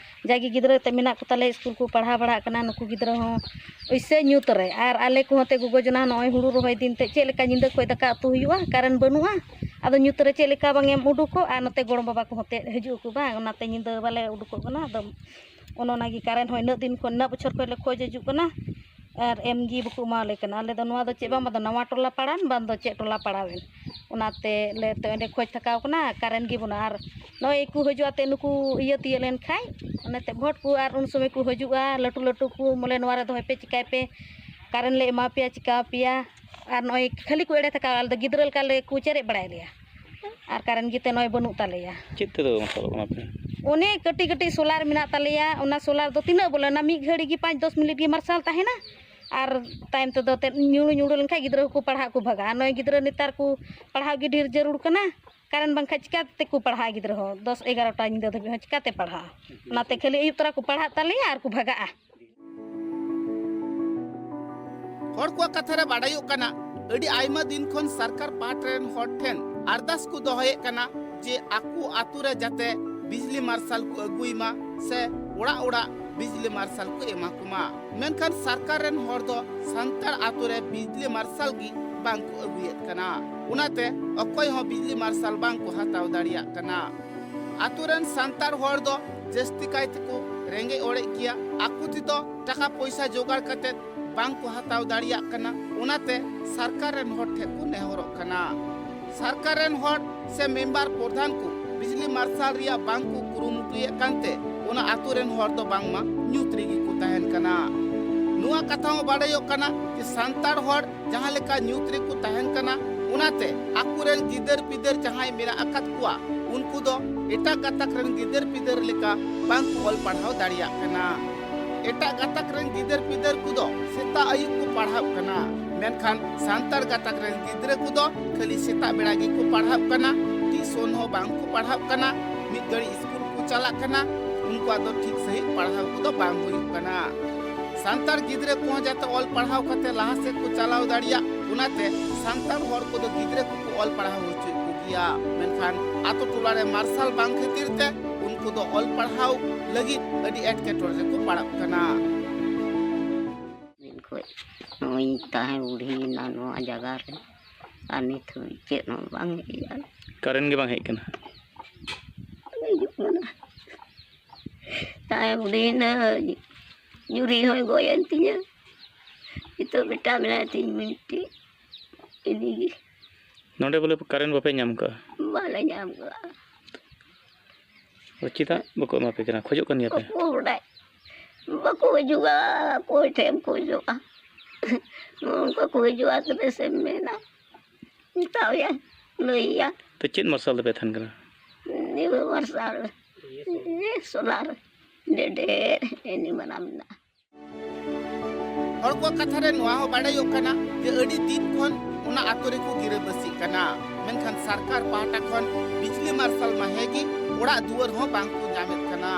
ᱡᱟᱜᱮ ᱜᱤᱫᱽᱨᱟᱹ ᱛᱮ ᱢᱮᱱᱟᱜ ᱠᱚ ᱛᱟᱞᱮᱭᱟ, ᱥᱠᱩᱞ ᱠᱚ ᱯᱟᱲᱦᱟᱣ ᱵᱟᱲᱟᱜ ᱠᱟᱱᱟ, ᱱᱩᱠᱩ ᱜᱤᱫᱽᱨᱟᱹ ᱦᱚᱸ ᱮᱭᱥᱮ ᱧᱩᱛ ᱨᱮ᱾ ᱟᱨ ᱟᱞᱮ ᱠᱚᱦᱚᱸ ᱛᱮ ᱜᱚᱜᱚ ᱡᱚᱱᱟ ᱱᱚᱜᱼᱚᱭ ᱦᱩᱲᱩ ᱨᱚᱦᱚᱭ ᱫᱤᱱ ᱛᱮ ᱪᱮᱫ ᱞᱮᱠᱟ ᱧᱤᱫᱟᱹ ᱠᱷᱚᱡ ᱫᱟᱠᱟ ᱩᱛᱩ ᱦᱩᱭᱩᱜᱼᱟ, ᱠᱟᱨᱮᱱᱴ ᱵᱟᱹᱱᱩᱜᱼᱟ᱾ ᱟᱫᱚ ᱧᱩᱛ ᱨᱮ ᱪᱮᱫ ᱞᱮᱠᱟ ᱵᱟᱝ ᱮᱢ ᱩᱰᱩᱠᱚᱜ, ᱟᱨ ᱱᱚᱛᱮ ᱜᱚᱲᱚᱢ ᱵᱟᱵᱟ ᱠᱚᱦᱚᱸ ᱛᱮ ᱦᱤᱡᱩᱜ ᱟᱠᱚ ᱵᱟᱝ, ᱚᱱᱟᱛᱮ ᱧᱤᱫᱟᱹ ᱵᱟᱞᱮ ᱩᱰᱩᱠᱚᱜ ᱠᱟᱱᱟ᱾ ᱟᱫᱚ ᱚᱱᱮ ᱚᱱᱟᱜᱮ ᱠᱟᱨᱮᱱᱴ ᱦᱚᱸ ᱤᱱᱟᱹᱜ ᱫᱤᱱ ᱠᱷᱚᱱ, ᱤᱱᱟᱹᱜ ᱵᱚᱪᱷᱚᱨ ᱠᱷᱚᱱ ᱞᱮ ᱠᱷᱚᱡᱽ ᱦᱤᱡᱩᱜ ᱠᱟᱱᱟ, ᱟᱨ ᱮᱢ ᱜᱮ ᱵᱟᱠᱚ ᱮᱢᱟᱣᱟᱞᱮ ᱠᱟᱱᱟ᱾ ᱟᱞᱮ ᱫᱚ ᱱᱚᱣᱟ ᱫᱚ ᱪᱮᱫ ᱵᱟᱝ, ᱵᱟᱝ ᱫᱚ ᱱᱟᱣᱟ ᱴᱚᱞᱟ ᱯᱟᱲᱟᱣᱮᱱ, ᱵᱟᱝ ᱫᱚ ᱪᱮᱫ ᱴᱚᱞᱟ ᱯᱟᱲᱟᱣᱮᱱ, ᱚᱱᱟᱛᱮ ᱞᱮ ᱛᱮ ᱚᱸᱰᱮ ᱠᱷᱚᱡᱽ ᱛᱷᱟᱠᱟᱣ ᱠᱟᱱᱟ, ᱠᱟᱨᱮᱱᱴ ᱜᱮ ᱵᱟᱹᱱᱩᱜᱼᱟ᱾ ᱟᱨ ᱱᱚᱜᱼᱚᱭ ᱠᱚ ᱦᱤᱡᱩᱜᱼᱟ ᱛᱮ ᱱᱩᱠᱩ ᱤᱭᱟᱹ ᱛᱤᱭᱟᱹᱜ ᱞᱮᱱ ᱠᱷᱟᱡ, ᱚᱱᱟᱛᱮ ᱵᱷᱳᱴ ᱠᱚ, ᱟᱨ ᱩᱱ ᱥᱚᱢᱚᱭ ᱠᱚ ᱦᱤᱡᱩᱜᱼᱟ ᱞᱟᱹᱴᱩ ᱞᱟᱹᱴᱩ ᱠᱚ, ᱵᱚᱞᱮ ᱱᱚᱣᱟ ᱨᱮ ᱫᱚᱦᱚᱭ ᱯᱮ, ᱪᱤᱠᱟᱭ ᱯᱮ, ᱠᱟᱨᱮᱱᱴ ᱞᱮ ᱮᱢᱟ ᱯᱮᱭᱟ, ᱪᱤᱠᱟ ᱯᱮᱭᱟ᱾ ᱟᱨ ᱱᱚᱜᱼᱚᱭ ᱠᱷᱟᱹᱞᱤ ᱠᱚ ᱮᱲᱮ ᱛᱷᱟᱠᱟᱣ, ᱟᱞᱮ ᱫᱚ ᱜᱤᱫᱽᱨᱟᱹ ᱞᱮᱠᱟ ᱞᱮ ᱠᱚ ᱪᱮᱨᱮᱡ ᱵᱟᱲᱟᱭ ᱞᱮᱭᱟ, ᱟᱨ ᱠᱟᱨᱮᱱᱴ ᱜᱮ ᱛᱮ ᱱᱚᱜᱼᱚᱭ ᱵᱟᱹᱱᱩᱜ ᱛᱟᱞᱮᱭᱟ᱾ ᱪᱮᱫ ᱛᱮᱫᱚ ᱢᱟᱨᱥᱟᱞᱚᱜ ᱠᱟᱱᱟ ᱯᱮ? ᱚᱱᱮ ᱠᱟᱹᱴᱤᱡ ᱠᱟᱹᱴᱤᱡ ᱥᱳᱞᱟᱨ ᱢᱮᱱᱟᱜ ᱛᱟᱞᱮᱭᱟ, ᱚᱱᱟ ᱥᱳᱞᱟᱨ ᱫᱚ ᱛᱤᱱᱟᱹᱜ ᱵᱚᱞᱮ, ᱚᱱᱟ ᱢᱤᱫ ᱜᱷᱟᱹᱲᱤ ᱜᱮ ᱯᱟᱸᱪ ᱫᱚᱥ ᱢᱤᱱᱤᱴ ᱜᱮ ᱢᱟᱨᱥᱟᱞ ᱛᱟᱦᱮᱱᱟ, ᱟᱨ ᱛᱟᱭᱚᱢ ᱛᱮᱫᱚ ᱛᱮᱫ ᱧᱩᱲᱩ ᱧᱩᱲᱩ ᱞᱮᱱᱠᱷᱟᱱ ᱜᱤᱫᱽᱨᱟᱹ ᱦᱚᱸᱠᱚ ᱯᱟᱲᱦᱟᱜ ᱠᱚ ᱵᱷᱟᱜᱟᱜᱼᱟ᱾ ᱱᱚᱜᱼᱚᱭ ᱜᱤᱫᱽᱨᱟᱹ ᱱᱮᱛᱟᱨ ᱠᱚ ᱯᱟᱲᱦᱟᱣ ᱜᱮ ᱰᱷᱮᱨ ᱡᱟᱹᱨᱩᱲ ᱠᱟᱱᱟ, ᱠᱟᱨᱮᱱᱴ ᱵᱟᱝᱠᱷᱟᱡ ᱪᱤᱠᱟ ᱛᱮᱠᱚ ᱯᱟᱲᱦᱟᱜᱼᱟ ᱜᱤᱫᱽᱨᱟᱹ ᱦᱚᱸ? ᱫᱚᱥ ᱮᱜᱟᱨᱚᱴᱟ ᱧᱤᱫᱟᱹ ᱫᱷᱟᱹᱵᱤᱡ ᱦᱚᱸ ᱪᱤᱠᱟᱛᱮ ᱯᱟᱲᱦᱟᱜᱼᱟ? ᱚᱱᱟᱛᱮ ᱠᱷᱟᱹᱞᱤ ᱟᱹᱭᱩᱵ ᱛᱚᱨᱟ ᱠᱚ ᱯᱟᱲᱦᱟᱜ ᱛᱟᱞᱮᱭᱟ ᱟᱨ ᱠᱚ ᱵᱷᱟᱜᱟᱜᱼᱟ᱾ ᱦᱚᱲ ᱠᱚᱣᱟᱜ ᱠᱟᱛᱷᱟ ᱨᱮ ᱵᱟᱰᱟᱭᱚᱜ ᱠᱟᱱᱟ, ᱟᱹᱰᱤ ᱟᱭᱢᱟ ᱫᱤᱱ ᱠᱷᱚᱱ ᱥᱚᱨᱠᱟᱨ ᱯᱟᱦᱴᱟ ᱨᱮᱱ ᱦᱚᱲ ᱴᱷᱮᱱ ᱟᱨᱫᱟᱥ ᱠᱚ ᱫᱚᱦᱚᱭᱮᱫ ᱠᱟᱱᱟ ᱡᱮ ᱟᱠᱚ ᱟᱛᱳ ᱨᱮ ᱡᱟᱛᱮ ᱵᱤᱡᱽᱞᱤ ᱢᱟᱨᱥᱟᱞ ᱠᱚ ᱟᱹᱜᱩᱭ ᱢᱟ ᱥᱮ ᱚᱲᱟᱜ ᱚᱲᱟᱜ ᱵᱤᱡᱽᱞᱤ ᱢᱟᱨᱥᱟᱞ ᱠᱚ ᱮᱢᱟ ᱠᱚᱢᱟ᱾ ᱢᱮᱱᱠᱷᱟᱱ ᱥᱚᱨᱠᱟᱨ ᱨᱮᱱ ᱦᱚᱲ ᱫᱚ ᱥᱟᱱᱛᱟᱲ ᱟᱛᱳ ᱨᱮ ᱵᱤᱡᱽᱞᱤ ᱢᱟᱨᱥᱟᱞ ᱜᱮ ᱵᱟᱝ ᱠᱚ ᱟᱹᱜᱩᱭᱮᱫ ᱠᱟᱱᱟ᱾ ᱚᱱᱟᱛᱮ ᱚᱠᱚᱭ ᱦᱚᱸ ᱵᱤᱡᱽᱞᱤ ᱢᱟᱨᱥᱟᱞ ᱵᱟᱝ ᱠᱚ ᱦᱟᱛᱟᱣ ᱫᱟᱲᱮᱭᱟᱜ ᱠᱟᱱᱟ᱾ ᱟᱛᱳ ᱨᱮᱱ ᱥᱟᱱᱛᱟᱲ ᱦᱚᱲ ᱫᱚ ᱡᱟᱹᱥᱛᱤ ᱠᱟᱭ ᱛᱮᱠᱚ ᱨᱮᱸᱜᱮᱡ ᱚᱲᱮᱡ ᱜᱮᱭᱟ᱾ ᱟᱠᱚ ᱛᱮᱫᱚ ᱴᱟᱠᱟ ᱯᱚᱭᱥᱟ ᱡᱚᱜᱟᱲ ᱠᱟᱛᱮ ᱵᱟᱝ ᱠᱚ ᱦᱟᱛᱟᱣ ᱫᱟᱲᱮᱭᱟᱜ ᱠᱟᱱᱟ᱾ ᱚᱱᱟᱛᱮ ᱥᱚᱨᱠᱟᱨ ᱨᱮᱱ ᱦᱚᱲ ᱴᱷᱮᱱ ᱠᱚ ᱱᱮᱦᱚᱨᱚᱜ ᱠᱟᱱᱟ᱾ ᱥᱚᱨᱠᱟᱨ ᱨᱮᱱ ᱦᱚᱲ ᱥᱮ ᱢᱮᱢᱵᱟᱨ ᱯᱨᱚᱫᱷᱟᱱ ᱠᱚ ᱵᱤᱡᱽᱞᱤ ᱢᱟᱨᱥᱟᱞ ᱨᱮᱭᱟᱜ ᱵᱟᱝ ᱠᱚ ᱠᱩᱨᱩᱢᱩᱴᱩᱭᱮᱫ ᱠᱟᱱᱛᱮ ᱚᱱᱟ ᱟᱛᱳ ᱨᱮᱱ ᱦᱚᱲ ᱫᱚ ᱵᱟᱝᱢᱟ ᱧᱩᱛ ᱨᱮᱜᱮ ᱠᱚ ᱛᱟᱦᱮᱱ ᱠᱟᱱᱟ᱾ ᱱᱚᱣᱟ ᱠᱟᱛᱷᱟ ᱦᱚᱸ ᱵᱟᱰᱟᱭᱚᱜ ᱠᱟᱱᱟ ᱡᱮ ᱥᱟᱱᱛᱟᱲ ᱦᱚᱲ ᱡᱟᱦᱟᱸ ᱞᱮᱠᱟ ᱧᱩᱛ ᱨᱮᱠᱚ ᱛᱟᱦᱮᱱ ᱠᱟᱱᱟ, ᱚᱱᱟᱛᱮ ᱟᱠᱚᱨᱮᱱ ᱜᱤᱫᱟᱹᱨ ᱯᱤᱫᱟᱹᱨ ᱡᱟᱦᱟᱸᱭ ᱢᱮᱱᱟᱜ ᱟᱠᱟᱫ ᱠᱚᱣᱟ, ᱩᱱᱠᱩ ᱫᱚ ᱮᱴᱟᱜ ᱜᱟᱛᱟᱠ ᱨᱮᱱ ᱜᱤᱫᱟᱹᱨ ᱯᱤᱫᱟᱹᱨ ᱞᱮᱠᱟ ᱵᱟᱝ ᱠᱚ ᱚᱞ ᱯᱟᱲᱦᱟᱣ ᱫᱟᱲᱮᱭᱟᱜ ᱠᱟᱱᱟ᱾ ᱮᱴᱟᱜ ᱜᱟᱛᱟᱠ ᱨᱮᱱ ᱜᱤᱫᱟᱹᱨ ᱯᱤᱫᱟᱹᱨ ᱠᱚᱫᱚ ᱥᱮᱛᱟᱜ ᱟᱹᱭᱩᱵ ᱠᱚ ᱯᱟᱲᱦᱟᱜ ᱠᱟᱱᱟ, ᱢᱮᱱᱠᱷᱟᱱ ᱥᱟᱱᱛᱟᱲ ᱜᱟᱛᱟᱠ ᱨᱮᱱ ᱜᱤᱫᱽᱨᱟᱹ ᱠᱚᱫᱚ ᱠᱷᱟᱹᱞᱤ ᱥᱮᱛᱟᱜ ᱵᱮᱲᱟ ᱜᱮᱠᱚ ᱯᱟᱲᱦᱟᱜ ᱠᱟᱱᱟ, ᱴᱤᱭᱩᱥᱚᱱ ᱦᱚᱸ ᱵᱟᱝ ᱠᱚ ᱯᱟᱲᱦᱟᱜ ᱠᱟᱱᱟ, ᱢᱤᱫ ᱜᱷᱟᱹᱲᱤᱡ ᱥᱠᱩᱞ ᱠᱚ ᱪᱟᱞᱟᱜ ᱠᱟᱱᱟ, ᱩᱱᱠᱩᱣᱟᱜ ᱫᱚ ᱴᱷᱤᱠ ᱥᱟᱺᱦᱤᱡ ᱯᱟᱲᱦᱟᱣ ᱠᱚᱫᱚ ᱵᱟᱝ ᱦᱩᱭᱩᱜ ᱠᱟᱱᱟ᱾ ᱥᱟᱱᱛᱟᱲ ᱜᱤᱫᱽᱨᱟᱹ ᱠᱚᱦᱚᱸ ᱡᱟᱛᱮ ᱚᱞ ᱯᱟᱲᱦᱟᱣ ᱠᱟᱛᱮ ᱞᱟᱦᱟ ᱥᱮᱫ ᱠᱚ ᱪᱟᱞᱟᱣ ᱫᱟᱲᱮᱭᱟᱜ, ᱚᱱᱟᱛᱮ ᱥᱟᱱᱛᱟᱲ ᱦᱚᱲ ᱠᱚᱫᱚ ᱜᱤᱫᱽᱨᱟᱹ ᱠᱚᱠᱚ ᱚᱞ ᱯᱟᱲᱦᱟᱣ ᱦᱚᱪᱚᱭᱮᱫ ᱠᱚᱜᱮᱭᱟ᱾ ᱢᱮᱱᱠᱷᱟᱱ ᱟᱛᱳ ᱴᱚᱞᱟ ᱨᱮ ᱢᱟᱨᱥᱟᱞ ᱵᱟᱝ ᱠᱷᱟᱹᱛᱤᱨ ᱛᱮ ᱩᱱᱠᱩ ᱫᱚ ᱚᱞ ᱯᱟᱲᱦᱟᱣ ᱞᱟᱹᱜᱤᱫ ᱟᱹᱰᱤ ᱮᱴᱠᱮᱴᱚᱬᱮ ᱨᱮᱠᱚ ᱯᱟᱲᱟᱜ ᱠᱟᱱᱟ᱾ ᱫᱤᱱ ᱠᱷᱚᱡ ᱱᱚᱜᱼᱚᱭ ᱛᱟᱦᱮᱸ ᱵᱩᱰᱷᱤᱭᱮᱱᱟ ᱱᱚᱣᱟ ᱡᱟᱭᱜᱟ ᱨᱮ, ᱟᱨ ᱱᱤᱛ ᱦᱚᱸ ᱪᱮᱫ ᱦᱚᱸ ᱵᱟᱝ ᱦᱮᱡ ᱟᱠᱟᱱᱟ᱾ ᱠᱟᱨᱮᱱᱴ ᱜᱮ ᱵᱟᱝ ᱦᱮᱡ ᱟᱠᱟᱱᱟ᱾ ᱦᱤᱡᱩᱜ ᱠᱟᱱᱟ᱾ ᱛᱟᱦᱮᱸ ᱵᱩᱰᱷᱤᱭᱮᱱᱟ, ᱧᱩᱨᱤ ᱦᱚᱸᱭ ᱜᱚᱡ ᱮᱱ ᱛᱤᱧᱟᱹ᱾ ᱱᱤᱛᱚᱜ ᱵᱮᱴᱟ ᱢᱮᱱᱟᱭ ᱛᱤᱧ ᱢᱤᱫᱴᱤᱡ, ᱤᱫᱤ ᱜᱮ᱾ ᱱᱚᱰᱮ ᱵᱚᱞᱮ ᱠᱟᱨᱮᱱᱴ ᱵᱟᱯᱮ ᱧᱟᱢ ᱠᱟᱜᱼᱟ? ᱵᱟᱞᱮ ᱧᱟᱢ ᱠᱟᱜᱼᱟ᱾ ᱟᱫᱚ ᱪᱮᱫᱟᱜ ᱵᱟᱠᱚ ᱮᱢᱟ ᱯᱮ ᱠᱟᱱᱟ? ᱠᱷᱚᱡᱚᱜ ᱠᱟᱱ ᱜᱮᱭᱟ ᱯᱮ? ᱵᱟᱠᱚ ᱵᱟᱰᱟᱭ, ᱵᱟᱠᱚ ᱦᱤᱡᱩᱜᱼᱟ, ᱚᱠᱚᱭ ᱴᱷᱮᱱ ᱮᱢ ᱠᱷᱚᱡᱚᱜᱼᱟ? ᱱᱚᱝᱠᱟ ᱠᱚ ᱦᱤᱡᱩᱜᱼᱟ, ᱛᱚᱵᱮ ᱥᱮᱢ ᱢᱮᱱᱟ, ᱢᱮᱛᱟᱣᱟᱭᱟ, ᱞᱟᱹᱭᱟᱭᱟ᱾ ᱛᱚ ᱪᱮᱫ ᱢᱟᱨᱥᱟᱞ ᱫᱚᱯᱮ ᱛᱟᱦᱮᱱ ᱠᱟᱱᱟ? ᱱᱤᱭᱟᱹ ᱢᱟᱨᱥᱟᱞ, ᱤᱭᱟᱹ ᱥᱳᱞᱟᱨ, ᱰᱮᱰᱮ, ᱮᱱᱤ ᱢᱟᱱᱟ ᱢᱮᱱᱟᱜᱼᱟ᱾ ᱦᱚᱲ ᱠᱚᱣᱟᱜ ᱠᱟᱛᱷᱟ ᱨᱮ ᱱᱚᱣᱟ ᱦᱚᱸ ᱵᱟᱰᱟᱭᱚᱜ ᱠᱟᱱᱟ ᱡᱮ ᱟᱹᱰᱤ ᱫᱤᱱ ᱠᱷᱚᱱ ᱚᱱᱟ ᱟᱛᱳ ᱨᱮᱠᱚ ᱜᱤᱨᱟᱹᱵᱟᱹᱥᱤᱜ ᱠᱟᱱᱟ, ᱢᱮᱱᱠᱷᱟᱱ ᱥᱚᱨᱠᱟᱨ ᱯᱟᱦᱴᱟ ᱠᱷᱚᱱ ᱵᱤᱡᱽᱞᱤ ᱢᱟᱨᱥᱟᱞ ᱢᱟ ᱦᱮᱸ ᱜᱮ, ᱚᱲᱟᱜ ᱫᱩᱣᱟᱹᱨ ᱦᱚᱸ ᱵᱟᱝ ᱠᱚ ᱧᱟᱢᱮᱫ ᱠᱟᱱᱟ᱾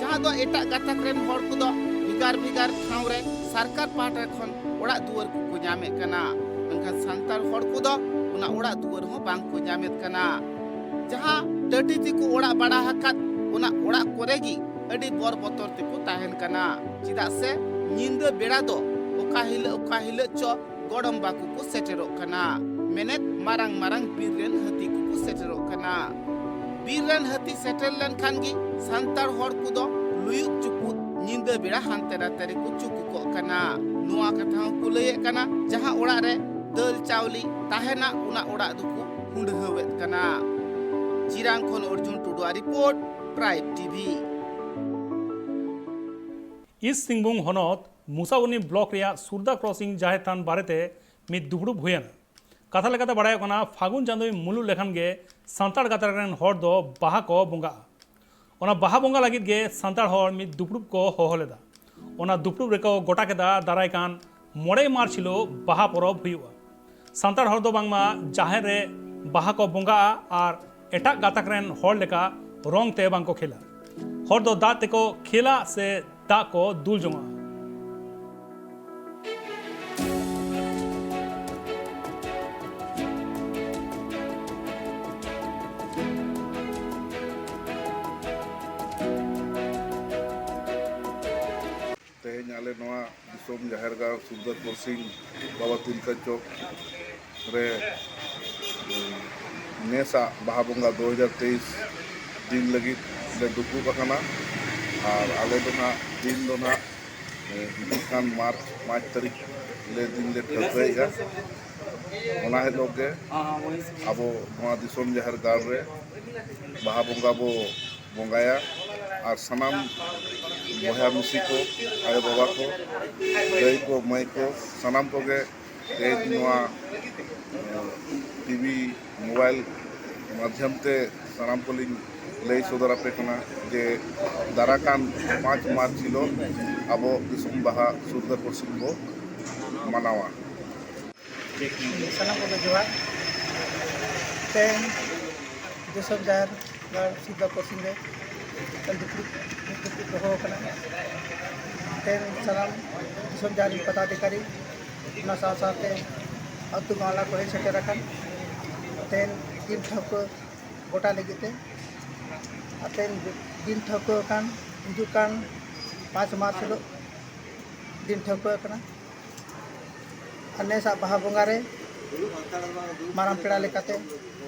ᱡᱟᱦᱟᱸ ᱫᱚ ᱮᱴᱟᱜ ᱜᱟᱛᱟᱠ ᱨᱮᱱ ᱦᱚᱲ ᱠᱚᱫᱚ ᱵᱷᱮᱜᱟᱨ ᱵᱷᱮᱜᱟᱨ ᱴᱷᱟᱶ ᱨᱮ ᱥᱚᱨᱠᱟᱨ ᱯᱟᱦᱴᱟ ᱠᱷᱚᱱ ᱚᱲᱟᱜ ᱫᱩᱣᱟᱹᱨ ᱠᱚᱠᱚ ᱧᱟᱢᱮᱫ ᱠᱟᱱᱟ, ᱢᱮᱱᱠᱷᱟᱱ ᱥᱟᱱᱛᱟᱲ ᱦᱚᱲ ᱠᱚᱫᱚ ᱚᱱᱟ ᱚᱲᱟᱜ ᱫᱩᱣᱟᱹᱨ ᱦᱚᱸ ᱵᱟᱝ ᱠᱚ ᱧᱟᱢᱮᱫ ᱠᱟᱱᱟ᱾ ᱡᱟᱦᱟᱸ ᱴᱟᱹᱴᱤ ᱛᱮᱠᱚ ᱚᱲᱟᱜ ᱵᱟᱲᱟ ᱟᱠᱟᱫ, ᱚᱱᱟ ᱚᱲᱟᱜ ᱠᱚᱨᱮ ᱜᱮ ᱟᱹᱰᱤ ᱵᱚᱨ ᱵᱚᱛᱚᱨ ᱛᱮᱠᱚ ᱛᱟᱦᱮᱱ ᱠᱟᱱᱟ᱾ ᱪᱮᱫᱟᱜ ᱥᱮ ᱧᱤᱫᱟᱹ ᱵᱮᱲᱟ ᱫᱚ ᱚᱠᱟ ᱦᱤᱞᱳᱜ ᱚᱠᱟ ᱦᱤᱞᱳᱜ ᱪᱚ ᱜᱚᱲᱚᱢᱵᱟ ᱠᱚᱠᱚ ᱥᱮᱴᱮᱨᱚᱜ ᱠᱟᱱᱟ, ᱢᱮᱱᱮᱫ ᱢᱟᱨᱟᱝ ᱢᱟᱨᱟᱝ ᱵᱤᱨ ᱨᱮᱱ ᱦᱟᱹᱛᱤ ᱠᱚᱠᱚ ᱥᱮᱴᱮᱨᱚᱜ ᱠᱟᱱᱟ᱾ ᱵᱤᱨ ᱨᱮᱱ ᱦᱟᱹᱛᱤ ᱥᱮᱴᱮᱨ ᱞᱮᱱᱠᱷᱟᱱ ᱜᱮ ᱥᱟᱱᱛᱟᱲ ᱦᱚᱲ ᱠᱚᱫᱚ ᱞᱩᱭᱩᱜ ᱪᱩᱠᱩᱫ ᱧᱤᱫᱟᱹ ᱵᱮᱲᱟ ᱦᱟᱱᱛᱮ ᱱᱟᱛᱮ ᱨᱮᱠᱚ ᱪᱩᱠᱩᱠᱚᱜ ᱠᱟᱱᱟ᱾ ᱱᱚᱣᱟ ᱠᱟᱛᱷᱟ ᱦᱚᱸᱠᱚ ᱞᱟᱹᱭᱮᱫ ᱠᱟᱱᱟ, ᱡᱟᱦᱟᱸ ᱚᱲᱟᱜ ᱨᱮ ᱫᱟᱹᱞ ᱪᱟᱣᱞᱮ ᱛᱟᱦᱮᱱᱟ, ᱚᱱᱟ ᱚᱲᱟᱜ ᱫᱚᱠᱚ ᱦᱩᱰᱦᱟᱹᱣᱮᱫ ᱠᱟᱱᱟ᱾ ᱪᱤᱨᱟᱝ ᱠᱷᱚᱱ ᱚᱨᱡᱩᱱ ᱴᱩᱰᱩᱣᱟᱜ report, tribe TV. East Singhbhum ᱦᱚᱱᱚᱛ ᱢᱩᱥᱟᱵᱚᱱᱤ ᱵᱞᱚᱠ ᱨᱮᱭᱟᱜ ᱥᱩᱨᱫᱟ ᱠᱨᱚᱥᱤᱝ ᱡᱟᱦᱮᱨ ᱛᱷᱟᱱ ᱵᱟᱨᱮᱛᱮ ᱢᱤᱫ ᱫᱩᱯᱲᱩᱵ ᱦᱩᱭᱮᱱᱟ᱾ ᱠᱟᱛᱷᱟ ᱞᱮᱠᱟᱛᱮ ᱵᱟᱲᱟᱭᱚᱜ ᱠᱟᱱᱟ, ᱯᱷᱟᱹᱜᱩᱱ ᱪᱟᱸᱫᱳᱭ ᱢᱩᱞᱩᱜ ᱞᱮᱠᱷᱟᱱ ᱜᱮ ᱥᱟᱱᱛᱟᱲ ᱜᱟᱛᱟᱠ ᱨᱮᱱ ᱦᱚᱲ ᱫᱚ ᱵᱟᱦᱟ ᱠᱚ ᱵᱚᱸᱜᱟᱜᱼᱟ᱾ ᱚᱱᱟ ᱵᱟᱦᱟ ᱵᱚᱸᱜᱟ ᱞᱟᱹᱜᱤᱫ ᱜᱮ ᱥᱟᱱᱛᱟᱲ ᱦᱚᱲ ᱢᱤᱫ ᱫᱩᱯᱲᱩᱵ ᱠᱚ ᱦᱚᱦᱚ ᱞᱮᱫᱟ᱾ ᱚᱱᱟ ᱫᱩᱯᱲᱩᱵ ᱨᱮᱠᱚ ᱜᱚᱴᱟ ᱠᱮᱫᱟ ᱫᱟᱨᱟᱭ ᱠᱟᱱ ᱢᱚᱬᱮ ᱢᱟᱨᱪ ᱦᱤᱞᱳᱜ ᱵᱟᱦᱟ ᱯᱚᱨᱚᱵᱽ ᱦᱩᱭᱩᱜᱼᱟ᱾ ᱥᱟᱱᱛᱟᱲ ᱦᱚᱲ ᱫᱚ ᱵᱟᱝᱢᱟ ᱡᱟᱦᱮᱨ ᱨᱮ ᱵᱟᱦᱟ ᱠᱚ ᱵᱚᱸᱜᱟᱜᱼᱟ ᱟᱨ ᱮᱴᱟᱜ ᱜᱟᱛᱟᱠ ᱨᱮᱱ ᱦᱚᱲ ᱞᱮᱠᱟ ᱨᱚᱝ ᱛᱮ ᱵᱟᱝ ᱠᱚ ᱠᱷᱮᱞᱟ᱾ ᱦᱚᱲ ᱫᱚ ᱫᱟᱜ ᱛᱮᱠᱚ ᱠᱷᱮᱞᱟ ᱥᱮ ᱫᱟᱜ ᱠᱚ ᱫᱩᱞ ᱡᱚᱝᱟ᱾ ᱛᱮᱦᱮᱧ ᱟᱞᱮ ᱱᱚᱣᱟ ᱫᱤᱥᱚᱢ ᱡᱟᱦᱮᱨ ᱜᱟᱲ ᱥᱩᱨᱫᱟᱨᱯᱩᱨ ᱥᱤᱝ ᱵᱟᱵᱟ ᱛᱤᱞᱠᱟᱹ ᱪᱚᱠ ᱨᱮ, ᱩᱸ, ᱱᱮᱥᱟᱜ ᱵᱟᱦᱟ ᱵᱚᱸᱜᱟ ᱫᱩ ᱦᱟᱡᱟᱨ ᱛᱮᱭᱤᱥ ᱫᱤᱱ ᱞᱟᱹᱜᱤᱫ ᱞᱮ ᱫᱩᱯᱲᱩᱵ ᱟᱠᱟᱱᱟ᱾ ᱟᱨ ᱟᱞᱮ ᱫᱚ ᱱᱟᱜ ᱫᱤᱱ ᱫᱚ ᱱᱟᱜ, ᱮ, ᱦᱤᱡᱩᱜ ᱠᱟᱱ ᱢᱟᱨᱪ ᱯᱟᱸᱪ ᱛᱟᱹᱨᱤᱠᱷ ᱞᱮ ᱫᱤᱱ ᱞᱮ ᱴᱷᱟᱹᱣᱠᱟᱹᱭᱮᱫᱼᱟ᱾ ᱚᱱᱟ ᱦᱤᱞᱳᱜ ᱜᱮ ᱟᱵᱚ ᱱᱚᱣᱟ ᱫᱤᱥᱚᱢ ᱡᱟᱦᱮᱨ ᱜᱟᱲ ᱨᱮ ᱵᱟᱦᱟ ᱵᱚᱸᱜᱟ ᱵᱚ ᱵᱚᱸᱜᱟᱭᱟ᱾ ᱟᱨ ᱥᱟᱱᱟᱢ ᱵᱚᱭᱦᱟ ᱢᱤᱥᱤ ᱠᱚ, ᱟᱭᱳ ᱵᱟᱵᱟ ᱠᱚ, ᱫᱟᱹᱭ ᱠᱚ, ᱢᱟᱹᱭ ᱠᱚ, ᱥᱟᱱᱟᱢ ᱠᱚᱜᱮ ᱛᱮᱦᱮᱧ ᱱᱚᱣᱟ, ᱮ, ᱴᱤᱵᱷᱤ, ᱢᱳᱵᱟᱭᱤᱞ ᱢᱟᱫᱽᱫᱷᱚᱢ ᱛᱮ ᱥᱟᱱᱟᱢ ᱠᱚᱞᱤᱧ ᱞᱟᱹᱭ ᱥᱚᱫᱚᱨ ᱟᱯᱮ ᱠᱟᱱᱟ ᱡᱮ ᱫᱟᱨᱟᱠᱟᱱ ᱯᱟᱸᱪ ᱢᱟᱨᱪ ᱦᱤᱞᱳᱜ ᱟᱵᱚ ᱫᱤᱥᱚᱢ ᱵᱟᱦᱟ ᱥᱩᱨᱫᱟᱨᱯᱩᱨ ᱥᱤᱝ ᱵᱚ ᱢᱟᱱᱟᱣᱟ᱾ ᱥᱟᱱᱟᱢ ᱠᱚᱜᱮ ᱡᱚᱦᱟᱨ᱾ ᱛᱮᱦᱮᱧ ᱫᱤᱥᱚᱢ ᱡᱟᱦᱮᱨ ᱜᱟᱲ ᱥᱩᱨᱫᱟᱨᱯᱩᱨ ᱥᱤᱝ ᱨᱮ ᱢᱤᱫᱴᱟᱝ ᱫᱩᱯᱲᱩᱵ, ᱢᱤᱫ ᱫᱩᱯᱲᱩᱵ ᱫᱚᱦᱚ ᱟᱠᱟᱱᱟ᱾ ᱛᱮᱦᱮᱧ ᱥᱟᱱᱟᱢ ᱫᱤᱥᱚᱢ ᱡᱟᱦᱮᱨ ᱯᱚᱫᱟᱫᱷᱤᱠᱟᱨᱤ, ᱚᱱᱟ ᱥᱟᱶ ᱥᱟᱶᱛᱮ ᱟᱹᱛᱩ ᱜᱟᱶᱞᱟ ᱠᱚ ᱦᱮᱡ ᱥᱮᱴᱮᱨ ᱟᱠᱟᱱ᱾ ᱛᱮᱦᱮᱧ ᱫᱤᱱ ᱴᱷᱟᱹᱣᱠᱟᱹ ᱜᱚᱴᱟ ᱞᱟᱹᱜᱤᱫ ᱛᱮ, ᱟᱨ ᱛᱮᱦᱮᱧ ᱫᱤᱱ ᱴᱷᱟᱹᱣᱠᱟᱹ ᱟᱠᱟᱱ, ᱦᱤᱡᱩᱜ ᱠᱟᱱ ᱯᱟᱸᱪ ᱢᱟᱨᱪ ᱦᱤᱞᱳᱜ ᱫᱤᱱ ᱴᱷᱟᱹᱣᱠᱟᱹ ᱟᱠᱟᱱᱟ᱾ ᱟᱨ ᱱᱮᱥᱟᱜ ᱵᱟᱦᱟ ᱵᱚᱸᱜᱟ ᱨᱮ ᱢᱟᱨᱟᱝ ᱯᱮᱲᱟ ᱞᱮᱠᱟᱛᱮ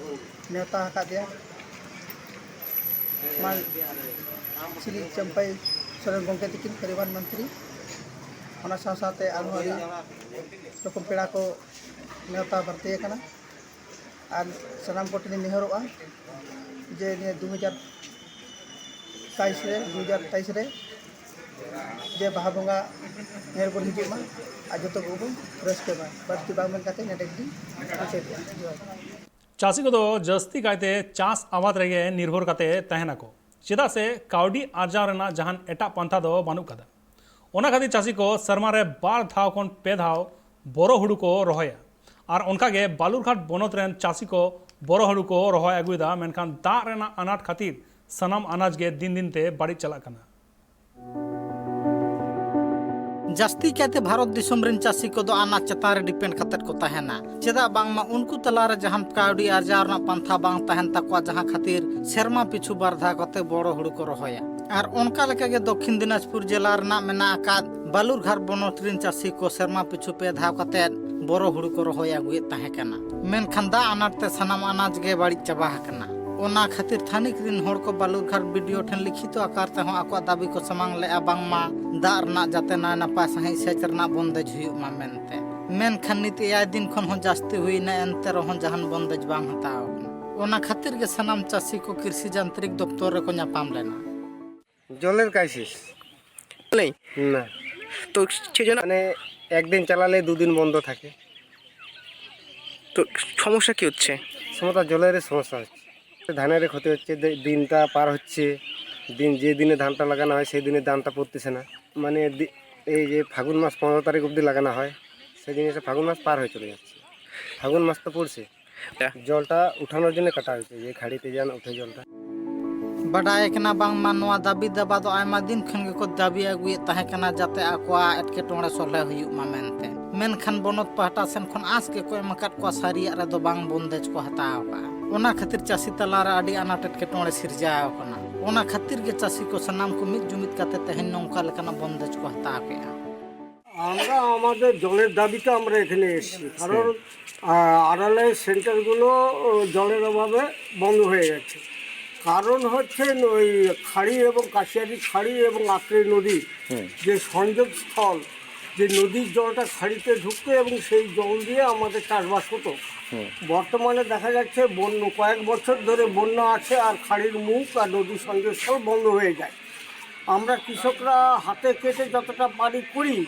ᱱᱮᱣᱛᱟ ᱟᱠᱟᱫᱮᱭᱟ ᱢᱟᱱ ᱥᱨᱤ ᱪᱟᱢᱯᱟᱭ ᱥᱚᱨᱮᱱ ᱜᱚᱢᱠᱮ ᱛᱤᱠᱤᱱ, ᱯᱚᱨᱤᱵᱚᱦᱚᱱ ᱢᱚᱱᱛᱨᱤ᱾ ᱚᱱᱟ ᱥᱟᱶ ᱥᱟᱶᱛᱮ ᱟᱨᱦᱚᱸ ᱟᱹᱰᱤ ᱨᱚᱠᱚᱢ ᱯᱮᱲᱟ ᱠᱚ ᱱᱮᱣᱛᱟ ᱵᱟᱨᱛᱤ ᱟᱠᱟᱱᱟ᱾ ᱟᱨ ᱥᱟᱱᱟᱢ ᱠᱚᱴᱷᱮᱱ ᱤᱧ ᱱᱮᱦᱚᱨᱚᱜᱼᱟ ᱡᱮ ᱱᱤᱭᱟᱹ ᱫᱩ ᱦᱟᱡᱟᱨ ᱛᱮᱭᱤᱥ ᱨᱮ, ᱫᱩ ᱦᱟᱡᱟᱨ ᱛᱮᱭᱤᱥ ᱨᱮ ᱡᱮ ᱵᱟᱦᱟ ᱵᱚᱸᱜᱟ ᱧᱮᱞ ᱵᱚᱱ ᱦᱤᱡᱩᱜ ᱢᱟ ᱟᱨ ᱡᱚᱛᱚ ᱠᱚᱵᱚᱱ ᱨᱟᱹᱥᱠᱟᱹ ᱢᱟ᱾ ᱵᱟᱹᱲᱛᱤ ᱵᱟᱝ ᱢᱮᱱ ᱠᱟᱛᱮ ᱱᱚᱰᱮ ᱜᱮᱞᱤᱧ ᱢᱩᱪᱟᱹᱫᱮᱜᱼᱟ᱾ ᱡᱚᱦᱟᱨ᱾ ᱪᱟᱹᱥᱤ ᱠᱚᱫᱚ ᱡᱟᱹᱥᱛᱤ ᱠᱟᱭᱛᱮ ᱪᱟᱥ ᱟᱵᱟᱫ ᱨᱮᱜᱮ ᱱᱤᱨᱵᱷᱚᱨ ᱠᱟᱛᱮ ᱛᱟᱦᱮᱱᱟᱠᱚ, ᱪᱮᱫᱟᱜ ᱥᱮ ᱠᱟᱹᱣᱰᱤ ᱟᱨᱡᱟᱣ ᱨᱮᱱᱟᱜ ᱡᱟᱦᱟᱱ ᱮᱴᱟᱜ ᱯᱟᱱᱛᱷᱟ ᱫᱚ ᱵᱟᱹᱱᱩᱜ ᱠᱟᱫᱟ᱾ ᱚᱱᱟ ᱠᱷᱟᱹᱛᱤᱨ ᱪᱟᱹᱥᱤ ᱠᱚ ᱥᱮᱨᱢᱟ ᱨᱮ ᱵᱟᱨ ᱫᱷᱟᱣ ᱠᱷᱚᱱ ᱯᱮ ᱫᱷᱟᱣ ᱵᱚᱨᱚ ᱦᱩᱲᱩ ᱠᱚ ᱨᱚᱦᱚᱭᱟ᱾ ᱟᱨ ᱚᱱᱠᱟ ᱜᱮ ᱵᱟᱞᱩᱨᱜᱷᱟᱴ ᱵᱚᱱᱚᱛ ᱨᱮᱱ ᱪᱟᱹᱥᱤ ᱠᱚ ᱵᱚᱨᱚ ᱦᱩᱲᱩ ᱠᱚ ᱨᱚᱦᱚᱭ ᱟᱹᱜᱩᱭᱮᱫᱟ, ᱢᱮᱱᱠᱷᱟᱱ ᱫᱟᱜ ᱨᱮᱱᱟᱜ ᱟᱱᱟᱴ ᱠᱷᱟᱹᱛᱤᱨ ᱥᱟᱱᱟᱢ ᱟᱱᱟᱡ ᱜᱮ ᱫᱤᱱ ᱫᱤᱱ ᱛᱮ ᱵᱟᱹᱲᱤᱡ ᱪᱟᱞᱟᱜ ᱠᱟᱱᱟ᱾ ᱡᱟᱹᱥᱛᱤ ᱠᱟᱭᱛᱮ ᱵᱷᱟᱨᱚᱛ ᱫᱤᱥᱚᱢ ᱨᱮᱱ ᱪᱟᱹᱥᱤ ᱠᱚᱫᱚ ᱟᱱᱟᱡ ᱪᱮᱛᱟᱱ ᱨᱮ depend ᱠᱟᱛᱮᱫ ᱠᱚ ᱛᱟᱦᱮᱱᱟ᱾ ᱪᱮᱫᱟᱜ ᱵᱟᱝᱢᱟ ᱩᱱᱠᱩ ᱛᱟᱞᱟᱨᱮ ᱡᱟᱦᱟᱱ ᱠᱟᱹᱣᱰᱤ ᱟᱨᱡᱟᱣ ᱨᱮᱱᱟᱜ ᱯᱟᱱᱛᱷᱟ ᱵᱟᱝ ᱛᱟᱦᱮᱱ ᱛᱟᱠᱚᱣᱟ, ᱡᱟᱦᱟᱸ ᱠᱷᱟᱹᱛᱤᱨ ᱥᱮᱨᱢᱟ ᱯᱤᱪᱷᱩ ᱵᱟᱨ ᱫᱷᱟᱣ ᱠᱟᱛᱮ ᱵᱚᱨᱚ ᱦᱩᱲᱩ ᱠᱚ ᱨᱚᱦᱚᱭᱟ᱾ ᱟᱨ ᱚᱱᱠᱟ ᱞᱮᱠᱟᱜᱮ ᱫᱚᱠᱠᱷᱤᱱ ᱫᱤᱱᱟᱡᱽᱯᱩᱨ ᱡᱮᱞᱟ ᱨᱮᱱᱟᱜ ᱢᱮᱱᱟᱜ ᱟᱠᱟᱫ ᱵᱟᱞᱩᱨᱜᱷᱟᱴ ᱵᱚᱱᱚᱛ ᱨᱮᱱ ᱪᱟᱹᱥᱤ ᱠᱚ ᱥᱮᱨᱢᱟ ᱯᱤᱪᱷᱩ ᱯᱮ ᱫᱷᱟᱣ ᱠᱟᱛᱮ ᱵᱚᱨᱚ ᱦᱩᱲᱩ ᱠᱚ ᱨᱚᱦᱚᱭ ᱟᱹᱜᱩᱭᱮᱫ ᱛᱟᱦᱮᱸ ᱠᱟᱱᱟ᱾ ᱢᱮᱱᱠᱷᱟᱱ ᱫᱟᱜ ᱟᱱᱟᱴ ᱛᱮ ᱥᱟᱱᱟᱢ ᱟᱱᱟᱡ ᱜᱮ ᱵᱟᱹᱲᱤᱡ ᱪᱟᱵᱟ ᱟᱠᱟᱱᱟ᱾ ᱚᱱᱟ ᱠᱷᱟᱹᱛᱤᱨ ᱛᱷᱟᱹᱱᱤᱠ ᱨᱤᱱ ᱦᱚᱲ ᱠᱚ ᱵᱟᱞᱩᱨᱜᱷᱟᱴ BDO ᱴᱷᱮᱱ ᱞᱤᱠᱷᱤᱛᱚ ᱟᱠᱟᱨ ᱛᱮᱦᱚᱸ ᱟᱠᱚᱣᱟᱜ ᱫᱟᱹᱵᱤ ᱠᱚ ᱥᱟᱢᱟᱝ ᱞᱮᱫᱼᱟ, ᱵᱟᱝᱢᱟ ᱫᱟᱜ ᱨᱮᱱᱟᱜ ᱡᱟᱛᱮ ᱱᱟᱭ ᱱᱟᱯᱟᱭ ᱥᱟᱺᱦᱤᱡ ᱥᱮᱪ ᱨᱮᱱᱟᱜ ᱵᱚᱱᱫᱮᱡᱽ ᱦᱩᱭᱩᱜ ᱢᱟ ᱢᱮᱱᱛᱮ᱾ ᱢᱮᱱᱠᱷᱟᱱ ᱱᱤᱛ ᱮᱭᱟᱭ ᱫᱤᱱ ᱠᱷᱚᱱ ᱦᱚᱸ ᱡᱟᱹᱥᱛᱤ ᱦᱩᱭᱱᱟ, ᱮᱱᱛᱮ ᱨᱮᱦᱚᱸ ᱡᱟᱦᱟᱱ ᱵᱚᱱᱫᱮᱡᱽ ᱵᱟᱝ ᱦᱟᱛᱟᱣ ᱟᱠᱟᱱᱟ᱾ ᱚᱱᱟ ᱠᱷᱟᱹᱛᱤᱨ ᱜᱮ ᱥᱟᱱᱟᱢ ᱪᱟᱹᱥᱤ ᱠᱚ ᱠᱨᱤᱥᱤ ᱡᱟᱱᱛᱨᱤᱠ ᱫᱚᱯᱛᱚᱨ ᱨᱮᱠᱚ ᱧᱟᱯᱟᱢ ᱞᱮᱱᱟ᱾ জলের ক্রাইসিস। নেই। না। তো সেই জন্য মানে একদিন চালালে দুদিন বন্ধ থাকে। তো সমস্যা কি হচ্ছে? সমস্যা জলের সমস্যা হচ্ছে। ধানের ক্ষতি হচ্ছে, দে- দিনটা পার হচ্ছে, দিন যে দিনে ধানটা লাগানো হয় সেই দিনে ধানটা পড়তেছে না। মানে দি- এই যে ফাগুন মাস পনেরো তারিখ অবধি লাগানো হয়, সেই দিনে এসে ফাগুন মাস পার হয়ে চলে যাচ্ছে। ফাগুন মাস তো পড়ছে, জলটা উঠানোর জন্য কাটা হয়েছে, যে খাড়িতে যেন উঠে জলটা। ᱵᱟᱰᱟᱭ ᱠᱟᱱᱟ ᱵᱟᱝᱢᱟ ᱱᱚᱣᱟ ᱫᱟᱹᱵᱤ ᱫᱟᱵᱟ ᱫᱚ ᱟᱭᱢᱟ ᱫᱤᱱ ᱠᱷᱚᱱ ᱜᱮᱠᱚ ᱫᱟᱹᱵᱤ ᱟᱹᱜᱩᱭᱮᱫ ᱛᱟᱦᱮᱸ ᱠᱟᱱᱟ, ᱡᱟᱛᱮ ᱟᱠᱚᱣᱟᱜ ᱮᱴᱠᱮᱴᱚᱬᱮ ᱥᱚᱞᱦᱮ ᱦᱩᱭᱩᱜ ᱢᱟ ᱢᱮᱱᱛᱮ᱾ ᱢᱮᱱᱠᱷᱟᱱ ᱵᱚᱱᱚᱛ ᱯᱟᱦᱴᱟ ᱥᱮᱱ ᱠᱷᱚᱱ ᱟᱸᱥ ᱜᱮᱠᱚ ᱮᱢ ᱟᱠᱟᱫ ᱠᱚᱣᱟ, ᱥᱟᱹᱨᱤᱭᱟᱜ ᱨᱮᱫᱚ ᱵᱟᱝ ᱵᱚᱱᱫᱮᱡᱽ ᱠᱚ ᱦᱟᱛᱟᱣ ᱟᱠᱟᱫᱼᱟ᱾ ᱚᱱᱟ ᱠᱷᱟᱹᱛᱤᱨ ᱪᱟᱹᱥᱤ ᱛᱟᱞᱟᱨᱮ ᱟᱹᱰᱤ ᱟᱱᱟᱴ ᱮᱴᱠᱮᱴᱚᱬᱮ ᱥᱤᱨᱡᱟᱹᱣ ᱟᱠᱟᱱᱟ᱾ ᱚᱱᱟ ᱠᱷᱟᱹᱛᱤᱨ ᱜᱮ ᱪᱟᱹᱥᱤ ᱠᱚ ᱥᱟᱱᱟᱢ ᱠᱚ ᱢᱤᱫ ᱡᱩᱢᱤᱫ ᱠᱟᱛᱮ ᱛᱮᱦᱮᱧ ᱱᱚᱝᱠᱟ ᱞᱮᱠᱟᱱᱟᱜ ᱵᱚᱱᱫᱮᱡᱽ ᱠᱚ ᱦᱟᱛᱟᱣ ᱠᱮᱫᱼᱟ᱾ আমরা আমাদের জলের দাবিতে আমরা এখানে এসেছি, কারণ আহ, আড়ালের সেন্টারগুলো ও, জলের অভাবে বন্ধ হয়ে গেছে। কারণ হচ্ছে ওই খাড়ি এবং কাশিয়ারি খাড়ি এবং আত্রেয় নদী যে সংযোগস্থল, যে নদীর জলটা খাড়িতে ঢুকতো এবং সেই জল দিয়ে আমাদের চাষবাস হতো। বর্তমানে দেখা যাচ্ছে বন্য কয়েক বছর ধরে বন্যা আছে, আর খাড়ির মুখ আর নদীর সংযোগস্থল বন্ধ হয়ে যায়। আমরা কৃষকরা হাতে কেটে যতটা পারি করি,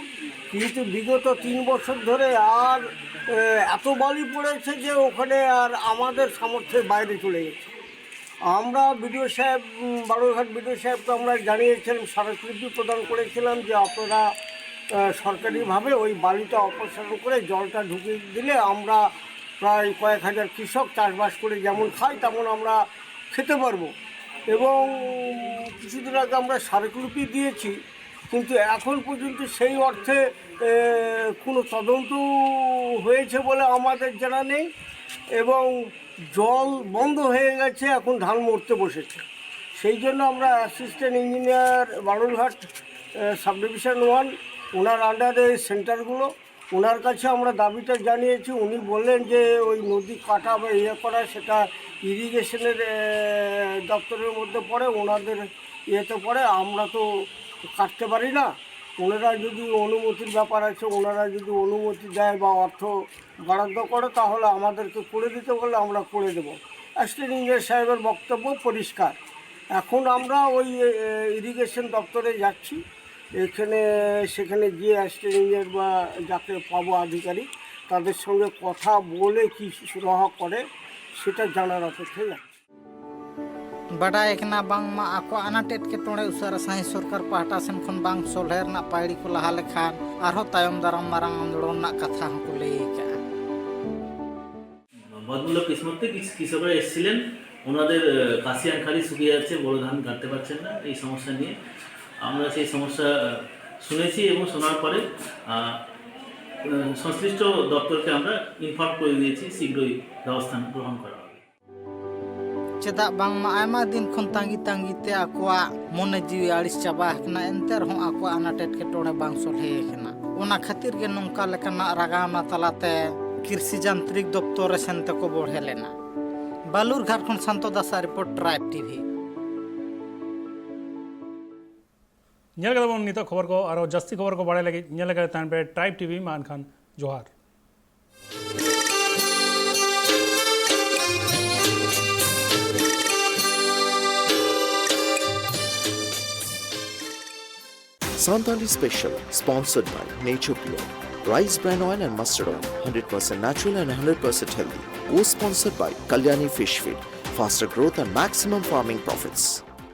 কিন্তু বিগত তিন বছর ধরে আর এ, এত বালি পড়েছে যে ওখানে আর আমাদের সামর্থ্যের বাইরে চলে গেছে। আমরা বিডিও সাহেব, উম, বালুরঘাট বিডিও সাহেবকে আমরা জানিয়েছিলাম, স্মারকলিপি প্রদান করেছিলাম যে আপনারা আহ, সরকারিভাবে ওই বালিটা অপসারণ করে জলটা ঢুকিয়ে দিলে আমরা প্রায় কয়েক হাজার কৃষক চাষবাস করে যেমন খাই তেমন আমরা খেতে পারবো। এবং কিছুদিন আগে আমরা স্মারকলিপি দিয়েছি, কিন্তু এখন পর্যন্ত সেই অর্থে আহ, কোনো তদন্ত হয়েছে বলে আমাদের জানা নেই। এবং জল বন্ধ হয়ে গেছে, এখন ধান মরতে বসেছে। সেই জন্য আমরা assistant engineer Balurghat subdivision one, ওনার আন্ডারে সেন্টারগুলো, ওনার কাছে আমরা দাবিটা জানিয়েছি। উনি বললেন যে ওই নদী কাটা বা ইয়ে করা, সেটা ইরিগেশনের দপ্তরের মধ্যে পড়ে, ওনাদের ইয়েতে পড়ে, আমরা তো কাটতে পারি না। ওনারা যদি অনুমতির ব্যাপার আছে, ওনারা যদি অনুমতি দেয় বা অর্থ বরাদ্দ করে, তাহলে আমাদেরকে করে দিতে বললে আমরা করে দেবো। অ্যাসিস্ট্যান্ট ইঞ্জিনিয়ার সাহেবের বক্তব্য পরিষ্কার। এখন আমরা ওই ইরিগেশন দপ্তরে যাচ্ছি, এখানে সেখানে গিয়ে অ্যাসিস্ট্যান্ট ইঞ্জিনিয়ার বা যাকে পাবো আধিকারিক, তাদের সঙ্গে কথা বলে কি সুরাহা করে সেটা জানার অপেক্ষায় যাচ্ছি। ᱵᱟᱰᱟᱭ ᱠᱟᱱᱟ ᱵᱟᱝᱢᱟ ᱟᱠᱚ ᱟᱱᱟᱴ ᱮᱴᱠᱮᱴᱚᱬᱮ ᱩᱥᱟᱹᱨᱟ ᱥᱟᱹᱦᱤ ᱥᱚᱨᱠᱟᱨ ᱯᱟᱦᱴᱟ ᱥᱮᱱ ᱠᱷᱚᱱ ᱵᱟᱝ ᱥᱚᱞᱦᱮ ᱨᱮᱱᱟᱜ ᱯᱟᱹᱭᱲᱤ ᱠᱚ ᱞᱟᱦᱟ ᱞᱮᱠᱷᱟᱱ ᱟᱨᱦᱚᱸ ᱛᱟᱭᱚᱢ ᱫᱟᱨᱟᱢ ᱢᱟᱨᱟᱝ ᱟᱱᱫᱳᱞᱚᱱ ᱨᱮᱱᱟᱜ ᱠᱟᱛᱷᱟ ᱦᱚᱸᱠᱚ ᱞᱟᱹᱭ ᱟᱠᱟᱫᱼᱟ᱾ বদমূল্য কিসমতে কিছু কৃষকরা এসেছিলেন, ওনাদের আহ, কাশিয়ান খালি শুকিয়ে যাচ্ছে, বড় ধান কাটতে পারছেন না। এই সমস্যা নিয়ে আমরা সেই সমস্যা আহ, শুনেছি এবং শোনার পরে আহ, উম, সংশ্লিষ্ট দপ্তরকে আমরা ইনফর্ম করে দিয়েছি শীঘ্রই ব্যবস্থা গ্রহণ করা হবে। ᱪᱮᱫᱟᱜ ᱵᱟᱝᱢᱟ ᱟᱭᱢᱟ ᱫᱤᱱ ᱠᱷᱚᱱ ᱛᱟᱺᱜᱤ ᱛᱟᱺᱜᱤ ᱛᱮ ᱟᱠᱚᱣᱟᱜ ᱢᱚᱱᱮ ᱡᱤᱣᱤ ᱟᱹᱲᱤᱥ ᱪᱟᱵᱟ ᱟᱠᱟᱱᱟ, ᱮᱱᱛᱮ ᱨᱮᱦᱚᱸ ᱟᱠᱚᱣᱟᱜ ᱟᱱᱟᱴ ᱮᱴᱠᱮᱴᱚᱬᱮ ᱵᱟᱝ ᱥᱚᱞᱦᱮ ᱟᱠᱟᱱᱟ᱾ ᱚᱱᱟ ᱠᱷᱟᱹᱛᱤᱨ ᱜᱮ ᱱᱚᱝᱠᱟ ᱞᱮᱠᱟᱱᱟᱜ ᱨᱟᱜᱟᱣᱱᱟ ᱛᱟᱞᱟᱛᱮ ᱠᱨᱤᱥᱤ ᱡᱟᱱᱛᱨᱤᱠ ᱫᱚᱯᱛᱚᱨ ᱨᱮ ᱥᱮᱱ ᱛᱮᱠᱚ ᱵᱚᱲᱦᱮ ᱞᱮᱱᱟ᱾ ᱵᱟᱞᱩᱨᱜᱷᱟᱴ ᱠᱷᱚᱱ ᱥᱟᱱᱛᱚ ᱫᱟᱥᱟᱜ ᱨᱤᱯᱳᱨᱴ, ᱴᱨᱟᱭᱤᱵᱽ ᱴᱤᱵᱷᱤ᱾ ᱧᱮᱞ ᱠᱮᱫᱟ ᱵᱚᱱ ᱱᱤᱛᱚᱜ ᱠᱷᱚᱵᱚᱨ ᱠᱚ᱾ ᱟᱨᱚ ᱡᱟᱹᱥᱛᱤ ᱠᱷᱚᱵᱚᱨ ᱠᱚ ᱵᱟᱲᱟᱭ ᱞᱟᱹᱜᱤᱫ ᱧᱮᱞ ᱞᱮᱜᱟᱭ ᱛᱟᱦᱮᱱ ᱯᱮ ᱴᱨᱟᱭᱤᱵᱽ ᱴᱤᱵᱷᱤ᱾ ᱢᱟ ᱮᱱᱠᱷᱟᱱ ᱡᱚᱦᱟᱨ᱾ Santali Special, sponsored by Nature Pure, Rice Bran Oil and Mustard Oil, hundred percent natural and hundred percent healthy. Co-sponsored by Kalyani Fish Feed, faster growth and maximum farming profits.